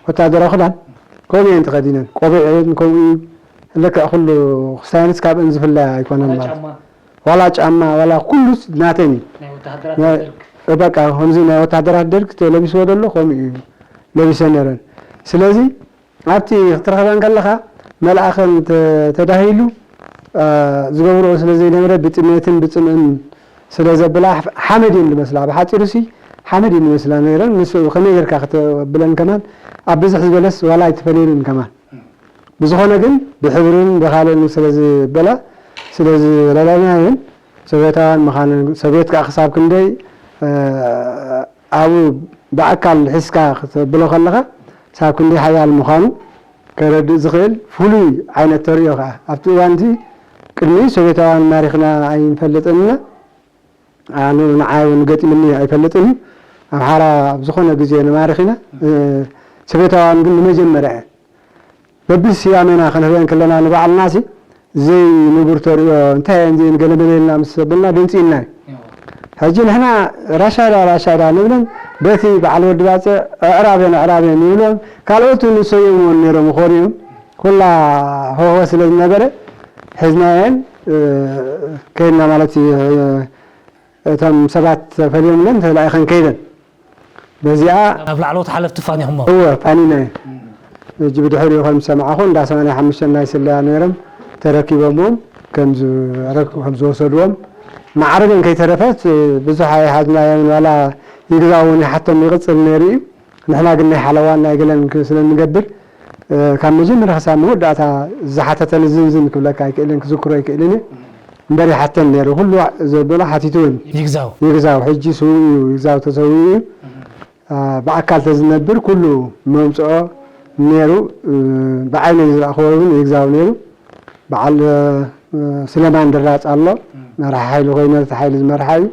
ወታደራዊ ክዳን ከምኡ እየን ተኸዲነን። ቆቢዐን ከምኡ እዩ። ልክዕ ኩሉ ክስታይንስ ካብእን ዝፍለ ኣይኮነን ዋላ ማለት። ጫማ? ዋላ ጫማ፣ ዋላ ኩሉስ ናተን እዩ። ናይ ወተሃደራት ናይ ደርግ። በቃ ከምዚ ናይ ወተሃደራት ደርግ ተለቢስዎ ዘሎ ከምኡ እዩ ለቢሰ ነረን። ስለዚ ኣብቲ ክትረኸበን ከለኻ መልኣኸን ተ-፣ ተዳሂሉ፣ አ፣ ዝገብርኦ ስለ ዘይነበረ ብጥሜትን ብጽምእን ስለ ዘብላ ሓመድ እየን ዝመስላ። ብሓጺሩሲ ሓመድ እየን ዝመስላ ነይረን። ንሱ ከመይ ጌርካ ከተብለን ከማን ኣብ ብዝሕ ዝበለስ ዋላ ኣይተፈለየንን ከማን። ብዝኾነ ግን ብሕብርን ብኻልእን ስለ ዝበላ፣ ስለ ዝለለናየን ሶቬታውያን ምዃነን፣ ሶቬት ከኣ ክሳብ ክንደይ፣ እ፣ ኣብኡ ብኣካል ሒዝካ ክተብሎ ከለኻ፣ ክሳብ ክንደይ ሓያል ምዃኑ ከረድእ ዝኽእል ፍሉይ ዓይነት ተርእዮ ከኣ። ኣብቲ እዋን እቲ ቅድሚ ሶቬታውያን ማሪኽና ኣይንፈልጥን ኢና። ኣነ ንዓይ እውን ገጢሙኒ ኣይፈልጥን እዩ። ኣምሓራ ኣብ ዝኾነ ግዜ ንማርኽ ኢና። እ፣ ሶቬታውያን ግን ንመጀመርያ በብስያሜና ክንህበን ከለና ንባዕልናሲ ዘይንቡር ተርእዮ እንታይ እየን እዚአን ገለመለ ኢልና ምስ ዘበልና ደንጺእና እዩ። ሕጂ ንሕና ራሻዳ ራሻዳ ንብለን በቲ በዓል ወዲ ባጽዕ ኣዕራብየን ኣዕራብየን ይብልዎም። ካልኦት እውን ዝሰየምዎን ነይሮም ይኾኑ እዮም። ኩላ ሆሆ ስለ ዝነበረ ሒዝናየን፣ እ፣ ከይድና ማለት እዩ። እቶም ሰባት ተፈልዮምለን ተላኢኸን ከይደን። በዚኣ ናብ ላዕለዎት ሓለፍቲ ፋኒኹሞ? እወ፣ ፋኒና እየ። ሕጂ ብድሕሪኡ ከም ዝሰማዕኹ እንዳ ሰማንያ ሓሙሽተ ናይ ስለያ ነይሮም ተረኪቦምዎም ከም ዝረክ-፣ ከም ዝወሰድዎም። ማዕርገን ከይተረፈት ብዙሕ ኣይሓዝናዮምን፣ ዋላ ይግዛው እውን ይሓቶም ይቕጽል ነይሩ እዩ። ንሕና ግን ናይ ሓለዋን ናይ ገለን ክ-፣ ስለ እንገብር፣ እ፣ ካብ መጀመርያ ክሳብ መወዳእታ ዝሓተተኒ ዝንዝን ክብለካ ኣይክእልን፣ ክዝክሮ ኣይክእልን እየ። እምበር ይሓተን ነይሩ። ኩሉ ዘበሎ ሓቲቱ እውን። ይግዛው። ይግዛው፣ ሕጂ ስዉእ እዩ፣ ይግዛው ተሰዊኡ እዩ። እ፣ ብኣካል ተዝነብር ኩሉ መምጽኦ ነይሩ። እ፣ ብዓይነይ ዝረኣኽዎ እውን ይግዛው ነይሩ። በዓል፣ እ፣ ስሌማን ድራጽ ኣሎ፣ መራሒ ሓይሊ ኮይኑ፣ እቲ ሓይሊ ዝመርሓ እዩ።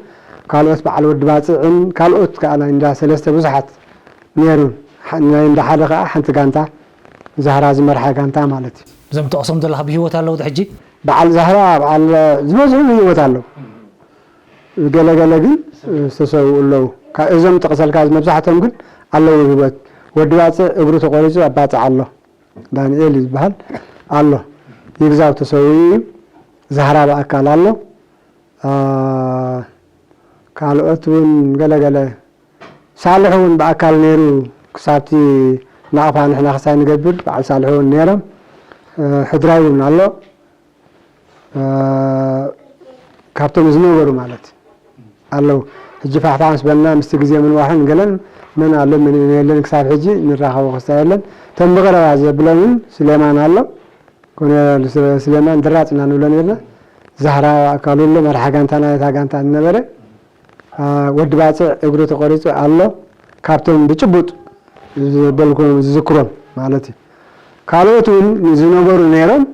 ካልኦት በዓል ወዲ ባጽዕን ካልኦት ከኣ ናይ እንዳ ሰለስተ ብዙሓት ነይሩ። ሓ-፣ ናይ እንዳ ሓደ ከኣ ሓንቲ ጋንታ፣ ዛህራ ዝመርሓ ጋንታ ማለት እዩ። እዞም ትጠቕሶም ዘለኻ ብህይወት ኣለዉ ዶ ሕጂ? በዓል ዛህራ፣ በዓል ዝበዝሑ ብህይወት ኣለዉ። ገለ ገለ ግን ዝተሰውኡ ኣለዉ። ካ-፣ እዞም ጠቕሰልካ መብዛሕትኦም ግን ኣለዉ ብህይወት። ወዲ ባጽዕ እግሩ ተቖሪጹ ኣብ ባጽዕ ኣሎ። ዳንኤል እዩ ዝበሃል ኣሎ። ይግዛው ተሰዊኡ እዩ። ዛህራ ብኣካል ኣሎ። አ፣ ካልኦት እውን ገለ ገለ፣ ሳልሕ እውን ብኣካል ነይሩ፣ ክሳብቲ ናቕፋ ንሕና ክሳይ ንገብር በዓል ሳልሕ እውን ነይሮም። እ፣ ሕድራይ እውን ኣሎ። እ፣ ካብቶም ዝነበሩ ማለት ኣለዉ። ሕጂ ፋሕፋሕ ምስ በልና ምስቲ ግዜ ምንዋሕን ገለን መን ኣሎ መን የለን ክሳብ ሕጂ ንራኸቦ ክስታይ የለን። እቶም ብቐረባ ዘብሎም እውን ስሌማን ኣሎ። ኮነ ስለ-፣ ስሌማን ድራጽ ኢና ንብሎ ነርና። ዛህራ ኣካሉ ኣሎ፣ መርሓ ጋንታና እታ ጋንታ ዝነበረ። አ፣ ወዲ ባጽዕ እግሩ ተቆሪጹ ኣሎ። ካብቶም ብጭቡጥ ዘበልኩም ዝዝክሮም ማለት እዩ። ካልኦት እውን ዝነበሩ ነይሮም፣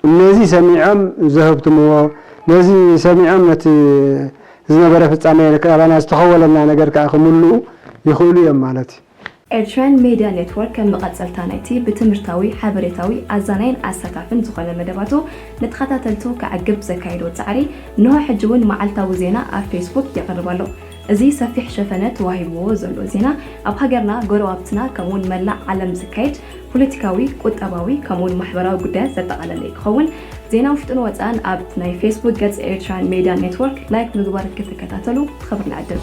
ነዚ ሰሚዖም ዘህብትምዎ፣ ነዚ ሰሚዖም ነቲ ዝነበረ ፍጻሜ ካባና ዝተኸወለና ነገር ከኣ ክምልኡ ይኽእሉ እዮም ማለት እዩ። ኤርትራውያን ሜድያ ኔትወርክ ከም መቐጸልታ ናይቲ ብትምህርታዊ፣ ሓበሬታዊ፣ ኣዛናይን ኣሳታፍን ዝኾነ መደባቱ ንተኸታተልቱ ከዕግብ ዘካየዶ ጻዕሪ፣ እንሆ ሕጂ እውን መዓልታዊ ዜና ኣብ ፌስቡክ የቕርብ ኣሎ። እዚ ሰፊሕ ሸፈነ ተዋሂብዎ ዘሎ ዜና፣ ኣብ ሃገርና፣ ጎረባብትና፣ ከምኡውን መላእ ዓለም ዝካየድ ፖለቲካዊ፣ ቁጠባዊ፣ ከምኡውን ማሕበራዊ ጉዳያት ዘጠቓለለ ክኸውን፣ ዜና ውሽጥን ወጻእን ኣብ ናይ ፌስቡክ ገጽ ኤርትራውያን ሜድያ ኔትወርክ ላይክ ምግባር ክትከታተሉ ብኽብሪ ንዕድም።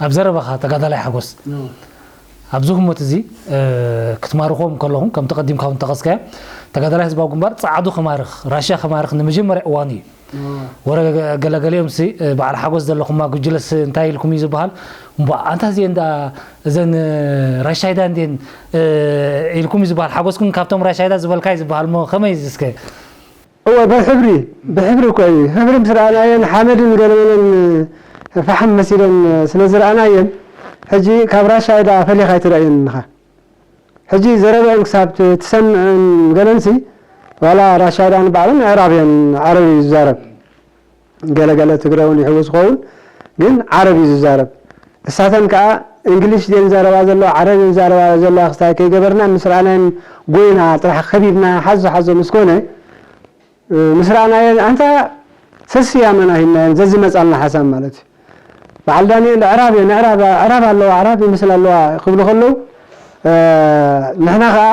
ኣብ ዘረባኻ ተጋዳላይ ሓጎስ፣ እዎ። ኣብዚ ህሞት እዚ፣ እ፣ ክትማርኾም ከለኹም፣ ከምቲ ቀዲምካ እውን ጠቐስካዮ፣ ተጋዳላይ ህዝባዊ ግንባር ጸዓዱ ክማርኽ፣ ራሽያ ክማርኽ ንመጀመርያ እዋኑ እዩ። እዎ። ወረ ገ-፣ ገለገሊኦም ሲ፣ እ፣ በዓል ሓጎስ ዘለኹማ ጉጅለስ እንታይ ኢልኩም እዩ ዝበሃል? እምቧ፣ ኣንታ እዚኤን ደኣ፣ እዘን፣ እ፣ ራሻይዳ እንድየን፣ እ፣ ኢልኩም እዩ ዝበሃል። ሓጎስ ግን ካብቶም ራሻይዳ ዝበልካ እዩ ዝበሃል። እሞ ከመይ እዩ እስከ? እወ፣ ብሕብሪ፣ ብሕብሪ እኮ እዩ። ሕብሪ ምስ ረኣናየን ሓመድን ገለመለን ፋሕም መሲለን ስለ ዝረኣናየን፣ ሕጂ ካብ ራሻይዳ ፈሊኻ ኣይትረእየን ኢኻ። ሕጂ ዘረበአን ክሳብ ት-፣ ትሰምዕን ገለንሲ፣ ዋላ ራሻይዳ ንባዕለን ኣዕራብ እየን፣ ዓረብ እዩ ዝዛረብ። ገለ ገለ ትግረ እውን ይሕውስ ይኸውን፣ ግን ዓረብ እዩ ዝዛረብ። እሳተን ከኣ እንግሊሽ እየን ዝዛረባ ዘለዋ፣ ዓረብ እየን ዝዛረባ ዘለዋ ክስታይ ከይገበርና ምስ ረኣናየን ጎይና ጥራሕ ከቢብና ሓዞ ሓዞ ምስ ኮነ፣ እ፣ ምስ ረኣናየን ኣንታ ሰስያመና ሂብናየን ዘዝመጻልና ሓሳብ ማለት እዩ። በዓል ዳንኤል ኣዕራብ እየን፣ ኣዕራብ፣ ኣዕራብ ኣለዋ፣ ኣዕራብ ይመስላ ኣለዋ ክብሉ ከለዉ፣ እ፣ ንሕና ከኣ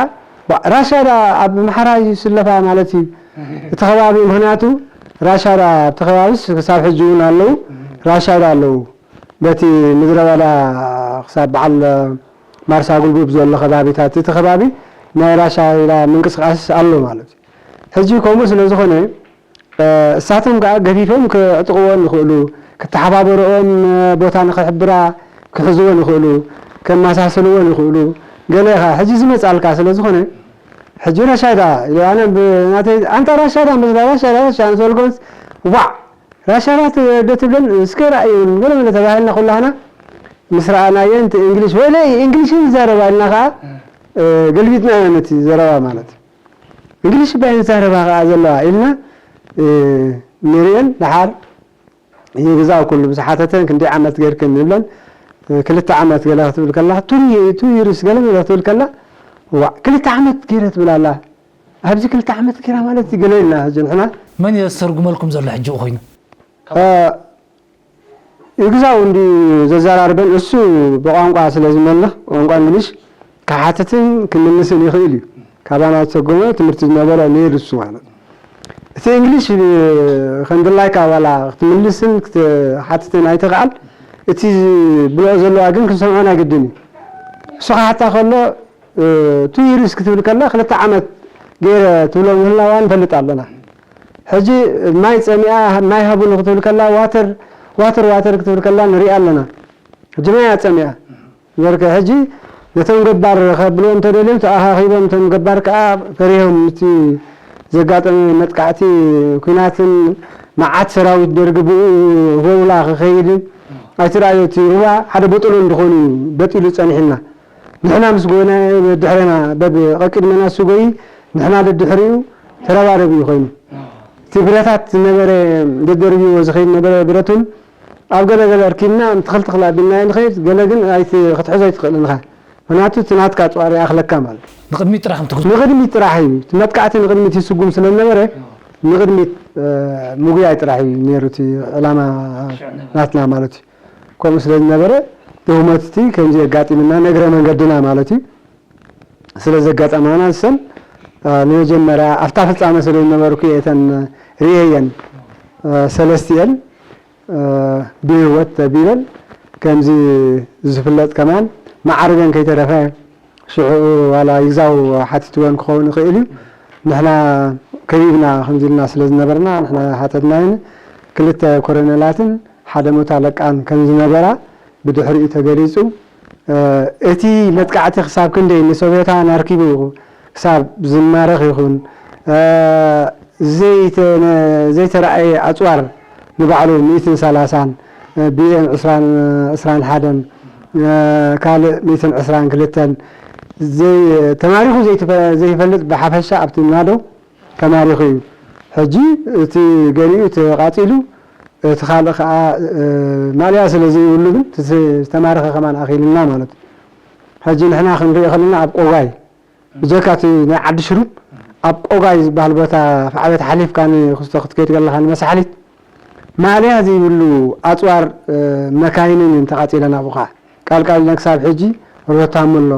ዋ፣ ራሻ ዳ ኣብ ኣምሓራ ይስለፋ ማለት እዩ እቲ ከባቢ፣ ምኽንያቱ ራሻ ዳ ኣብቲ ከባቢስ ክሳብ ሕጂ እውን ኣለዉ፣ ራሻ ዳ ኣለዉ። በቲ ምድረ በዳ ክሳብ በዓል ማርሳ ጉልጉብ ዘሎ ከባቢታት፣ እቲ ከባቢ ናይ ራሻ ዳ ምንቅስቃስ ኣሎ ማለት እዩ። ሕጂ ከምኡ ስለ ዝኾነ፣ እ፣ እሳቶም ከኣ ገፊፎም ክዕጥቕወን ይኽእሉ፣ ክተሓባበርኦን ቦታ ንኽሕብራ ክሕዝወን ይኽእሉ፣ ከመሳስልወን ይኽእሉ። ገለ ኢኻ ሕጂ ዝመጻልካ ስለ ዝኾነ፣ ሕጂ ራሻ ዳ ኢሉ ኣነ ብ-፣ ናተይ ኣንታ ራሻ ዳ መስላ ራሻ ዳ ራሻ ምስ በልኩምስ፣ ዋዕ! ራሻ ዳ ት-፣ ዶ ትብለን እስከ ረኣዩን ገለ መለ ተባሂልና ኩላህና ምስ ረኣናየን እቲ እንግሊሽ፣ ወይለ እንግሊሽ ይዛረባ ኢልና ከኣ፣ እ፣ ገልቢጥናዮ ነቲ ዘረባ ማለት እዩ። እንግሊሽ እባ እየን ዝዛረባ ከኣ ዘለዋ ኢልና፣ እ፣ ንርእየን። ደሓር ይግዛው ኩሉ ምስ ሓተተን ክንደይ ዓመት ገይርክን ንብለን፣ እ፣ ክልተ ዓመት ገለ ክትብል ከላ፣ ቱ ይ-፣ ቱ ይርስ ገለ ገለ ክትብል ከላ፣ ዋዕ፣ ክልተ ዓመት ገይረ ትብል ኣላ። ኣብዚ ክልተ ዓመት ገይራ ማለት እዩ ገለ ኢልና ሕጂ ንሕና። መን እዩ ዘስተርጉመልኩም ዘሎ ሕጂ ኮይኑ? እ፣ ይግዛው እንድዩ ዘዘራርበን፣ እሱ ብቋንቋ ስለ ዝመልኽ፣ ቋንቋ እንግሊሽ ክሓትትን ክምልስን ይኽእል እዩ። ካባና ዝተጎመ ትምህርቲ ዝነበሮ ነይሩ እሱ ማለት። እቲ እንግሊሽ፣ እ፣ ከም ድላይካ ዋላ ክትምልስን ክትሓትትን ኣይትኽኣል፣ እቲ ዝብልኦ ዘለዋ ግን ክንሰምዖ ናይ ግድን እዩ። እሱ ክሓታ ከሎ፣ እ፣ ቱ ይርስ ክትብል ከላ ክልተ ዓመት ገይረ ትብሎ ምህላዋ ንፈልጥ ኣለና። ሕጂ ማይ ጸሚኣ፣ ማይ ሃቡኒ ክትብል ከላ ዋተር፣ ዋተር፣ ዋተር ክትብል ከላ ንሪኣ ኣለና። ሕጂ ማይ እያ ጸሚኣ። በርከ ሕጂ ነቶም ገባር ከብልዎም ተደልዮም ተኣኻኺቦም፣ እቶም ገባር ከኣ ፈሪሆም፣ እቲ ዘጋጠመ መጥቃዕቲ ኲናትን መዓት ሰራዊት ደርጊ ብኡ ጎብላ ክኸይድን ኣይትረኣዮ። እቲ ሩባ ሓደ ቦጠሎ እንድኾኑ እዩ በጢሉ ጸኒሕና። ንሕና ምስ ጎይና ድሕረና በብ ቀቂድመና እሱ ጎይ፣ ንሕና ደድሕሪኡ ተረባረብ እዩ ኮይኑ። እቲ ብረታት ዝነበረ ደደርብዎ ዝኸይድ ነበረ ብረቱን ኣብ ገለ ገለ ኣርኪብና ትኽል ትኽል ኣቢልናዮ ንኸይድ፣ ገለ ግን ኣይቲ-፣ ክትሕዞ ኣይትኽእልን ኢኻ። ምኽንያቱ እቲ ናትካ ኣጽዋር ይኣኽለካ ማለት እዩ። ንቕድሚት ጥራሕ እንተጉ- ንቕድሚት ጥራሕ እዩ። እቲ መጥቃዕቲ ንቕድሚት ይስጉም ስለ ዝነበረ፣ ንቕድሚት፣ እ፣ ምጉያይ ጥራሕ እዩ ነይሩ እቲ ዕላማ ናትና ማለት እዩ። ከምኡ ስለ ዝነበረ፣ ድኽመት እቲ ከምዚ የጋጢምና፣ ንእግረ መንገድና ማለት እዩ። ስለ ዘጋጠማና ንሰን፣ እ፣ ንመጀመርያ ኣብታ ፍጻመ ስለ ዝነበርኩ እየ እተን ርእየየን፣ እ፣ ሰለስቲኤን፣ እ፣ ብህይወት ተቢለን ከምዚ ዝፍለጥ ከማን መዓርገን ከይተረፈ ሽዑ ዋላ ይግዛው ሓቲትወን ክኸውን ይኽእል እዩ። ንሕና ከቢብና ከምዚ ኢልና ስለ ዝነበርና ንሕና ሓተትናየን ክልተ ኮረነላትን ሓደ መቶ ኣለቃን ከም ዝነበራ ብድሕሪኡ ተገሊጹ። እ፣ እቲ መጥቃዕቲ ክሳብ ክንደይ ንሶቬታውያን ኣርኪቡ ክሳብ ዝማረኽ ይኹን፣ እ፣ ዘይተ-፣ ዘይተራእየ ኣጽዋር ንባዕሉ ሚእትን ሰላሳን፣ እ፣ ቢ ኤም ዕስራን፣ ዕስራን ሓደን፣ እ፣ ካልእ ሚእትን ዕስራን ክልተን ዘይ-፣ ተማሪኹ ዘይትፈ-፣ ዘይፈልጥ ብሓፈሻ ኣብቲ ናዶ ተማሪኹ እዩ። ሕጂ እቲ ገሊኡ ተቓጺሉ፣ እቲ ካልእ ከኣ፣ እ፣ ማእለያ ስለ ዘይብሉ ግን እቲ ዝተማረኸ ከማን ኣኺሉና ማለት እዩ። ሕጂ ንሕና ክንሪኦ ከለና ኣብ ቆጋይ፣ ብጀካ እቲ ናይ ዓዲ ሽሩብ፣ ኣብ ቆጋይ ዝበሃል ቦታ፣ ኣብ ዓቤት ሓሊፍካ ንክስቶ ክትከይድ ከለኻ ንመሳሕሊት፣ ማእለያ ዘይብሉ ኣጽዋር፣ እ፣ መካይንን እየን ተቓጺለን ኣብኡ ኸዓ። ቃልቃል ኢለን ክሳብ ሕጂ ሮታሙ ኣሎ፣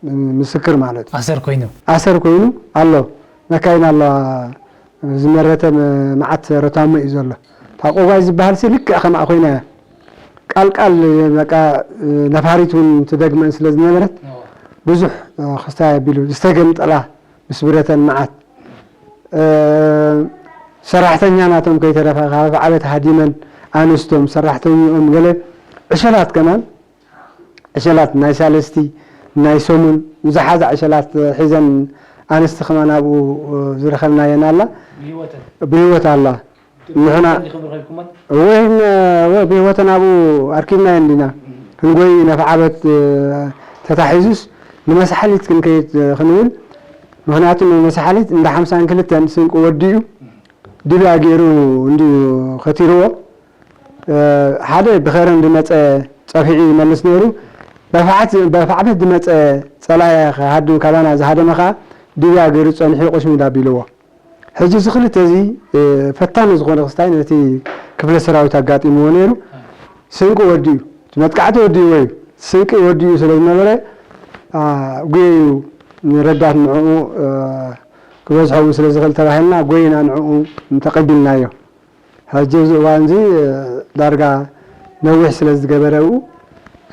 እ፣ ምስክር ማለት እዩ። ኣሰር ኮይኑ። ኣሰር ኮይኑ ኣሎ። መካይን ኣለዋ። ዝመረተ መ-፣ መዓት ሮታሙ እዩ ዘሎ። እታ ቆጓይ ዝበሃል ሲ ልክዕ ከምኣ ኮይና እያ። ቃልቃል በቃ፣ እ፣ ነፋሪት እውን ትደግመን ስለ ዝነበረት፣ እዎ። ብዙሕ፣ እ፣ ክስታይ ኣቢሉ ዝተገምጠላ ምስ ብረተን መዓት፣ እ፣ ሰራሕተኛ ናቶም ከይተረፈ ካብ ዓበት ሃዲመን ኣንስቶም ሰራሕተኝኦም ገለ ዕሸላት ከማን ዕሸላት ናይ ሳልስቲ ናይ ሰሙን ዝሓዛ ዕሸላት ሒዘን ኣንስቲ ከማን ኣብኡ ዝረኸብናየን ኣላ። ብህይወተን? ብህይወት ኣላ። ንሕና እንዲኹም ረኺብኩመን? ወይ ን-፣ ወይ ብህይወተን ኣብኡ ኣርኪብናየን ዲና። እም። እንጎይ ነፍዓበት ተታሒዙስ ንመሳሓሊት ክንከይድ ክንብል፣ ምኽንያቱ ንመሳሓሊት እንዳ ሓምሳን ክልተን ስንቂ ወዲኡ ዲብያ ገይሩ እንድዩ ከቲርዎ። ሓደ ብኸረን ዝመፀ ፀፊዑ ይመልስ ነይሩ። በፍዓት በፍዓበት ዝመፀ ፀላኢ ክሃድም ካባና ዝሃደመ ከዓ ዲብያ ገይሩ ፀኒሑ ቁሽሚ ዳቢልዎ። ሕጂ እዚ ክልተ እዚ ፈታኒ ዝኾነ ክስታይ ነቲ ክፍለ ሰራዊት ኣጋጢምዎ ነይሩ። ስንቂ ወዲኡ፣ መጥቃዕቲ ወዲእዎ እዩ። ስንቂ ወዲኡ ስለ ዝነበረ ጉየዩ ንረዳት ንዕኡ ክበዝሖ እውን ስለ ዝኽእል ተባሂልና ጎይና ንዕኡ ተቐቢልናዮ። ሕጂ ኣብዚ እዋን እዚ ዳርጋ ነዊሕ ስለ ዝገበረ ብኡ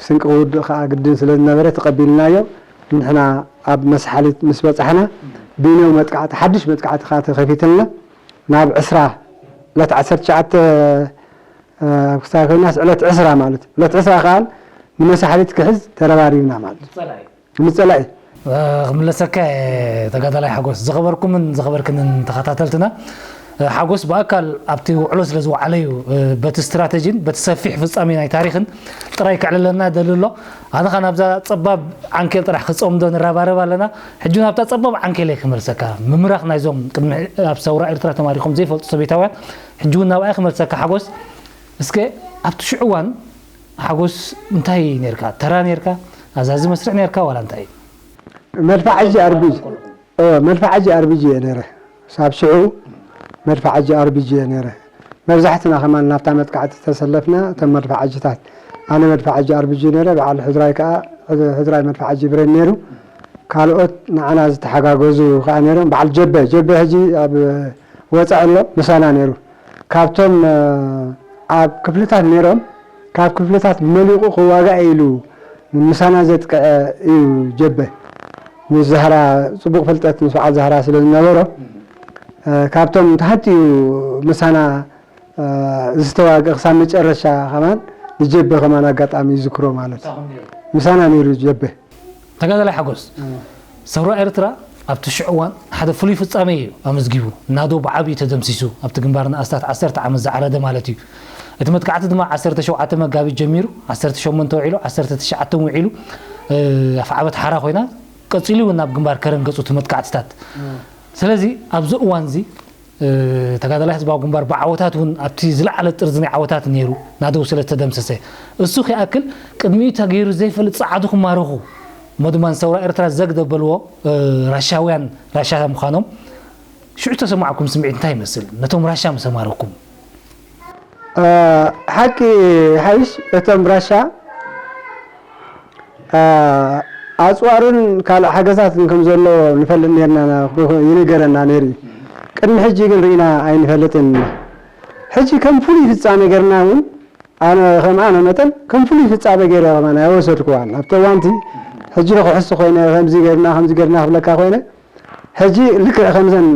ስንቂ ክውድእ ከዓ ግድን ስለ ዝነበረ ተቐቢልናዮ። ንሕና ኣብ መስሓሊት ምስ በፃሕና ብነው መጥቃዕቲ ሓድሽ መጥቃዕቲ ከዓ ተኸፊትልና ናብ ዕስራ ዕለት ዓሰርተ ትሽዓተ ክሳብ ኮይናስ ዕለት ዕስራ ማለት እዩ። ዕለት ዕስራ ከዓ ንመሳሓሊት ክሕዝ ተረባሪብና ማለት እዩ። ንፀላኢ ክምለሰካ ተጋዳላይ ሓጎስ ዝኸበርኩምን ዝኸበርክንን ተኸታተልትና ሓጎስ ብኣካል ኣብቲ ውዕሎ ስለ ዝወዓለ እዩ በቲ ስትራተጂን በቲ ሰፊሕ ፍጻሜ ናይ ታሪኽን ጥራይ ክዕልለና ይደሊ ኣሎ። ኣነ ኸኣ ናብዛ ጸባብ ዓንኬል ጥራሕ ክጸምዶ ንረባረብ ኣለና። ሕጂ ናብታ ጸባብ ዓንኬል እየ ክመልሰካ። ምምራኽ ናይዞም ቅድሚ ኣብ ሰውራ ኤርትራ ተማሪኾም ዘይፈልጡ ሰቤታውያን ሕጂ እውን ናብኣ እየ ክመልሰካ ሓጎስ። እስከ ኣብቲ ሽዑ እዋን ሓጎስ እንታይ ኔርካ? ተራ ኔርካ? ኣዛዚ መስርዕ ኔርካ ዋላ እንታይ? መድፋዕ ሕጂ ኣርቢጂ መድፋዕ ሕጂ ኣርቢጂ እየ ነረ ሳብ ሽዑ መድፋዕ ሕጂ ኣርቢጂ እየ ነረ። መብዛሕትና ከማን ናብታ መጥቃዕቲ ተሰለፍና እቶም መድፋዕ ሕጅታት። ኣነ መድፋዕ ሕጂ ኣርቢጂ ነረ፣ በዓል ሕዝራይ ከዓ ሕዝራይ መድፋዕ ሕጂ ብሬን ነይሩ። ካልኦት ንዓና ዝተሓጋገዙ ከዓ ነይሮም። በዓል ጀበ ጀበ ሕጂ ኣብ ወፃኢ ኣሎ፣ ምሳና ነይሩ። ካብቶም ኣብ ክፍልታት ነይሮም ካብ ክፍልታት መሊቑ ክዋጋእ ኢሉ ምሳና ዘጥቅዐ እዩ ጀበ። ምስ ዛህራ ፅቡቕ ፍልጠት ምስ በዓል ዛህራ ስለ ዝነበሮ ካብቶም ተሃንጥዩ ምሳና ዝተዋግእ ክሳብ መጨረሻ ከማን ንጀበ ከማን ኣጋጣሚ ይዝክሮ ማለት እዩ። ምሳና ነይሩ ጀበ። ተጋዳላይ ሓጎስ፣ ሰውራ ኤርትራ ኣብቲ ሽዑ እዋን ሓደ ፍሉይ ፍጻሜ እዩ ኣመዝጊቡ። ናዶ ብዓብዩ ተደምሲሱ፣ ኣብቲ ግንባር ንኣስታት ዓሰርተ ዓመት ዝዓረደ ማለት እዩ። እቲ መጥቃዕቲ ድማ ዓሰርተ ሸውዓተ መጋቢት ጀሚሩ፣ ዓሰርተ ሸሞንተ ውዒሉ፣ ዓሰርተ ትሽዓተ ውዒሉ፣ ኣፍዓበት ሓራ ኮይና፣ ቀጺሉ እውን ናብ ግንባር ከረን ገጹ እቲ መጥቃዕትታት። ስለዚ ኣብዚ እዋን እዚ ተጋዳላይ ህዝባዊ ግንባር ብዓወታት እውን ኣብቲ ዝለዓለ ጥርዚ ናይ ዓወታት ነይሩ ናደው ስለ ዝተደምሰሰ እሱ ክይኣክል ቅድሚኡ ተገይሩ ዘይፈልጥ ፃዓዱ ክማረኹ እሞ ድማ ንሰውራ ኤርትራ ዘግ ደበልዎ ራሻውያን ራሻ ምዃኖም ሽዑ ተሰማዕኩም ስምዒት እንታይ ይመስል ነቶም ራሻ ምስ ኣማረኩም? ሓቂ ሓይሽ እቶም ራሻ ኣፅዋርን ካልእ ሓገዛትን ከም ዘሎ ንፈልጥ ነርና ይነገረና ነይሩ እዩ። ቅድሚ ሕጂ ግን ርኢና ኣይንፈልጥን ኢና። ሕጂ ከም ፍሉይ ፍፃመ ገርና እውን ኣነ ከም ኣነ መጠን ከም ፍሉይ ፍፃመ ገይረ ከማን ኣይወሰድክዋን ኣብቲ እዋንቲ። ሕጂ ዶ ክሕሱ ኮይነ ከምዚ ገርና ከምዚ ገርና ክብለካ ኮይነ ሕጂ ልክዕ ከምዘን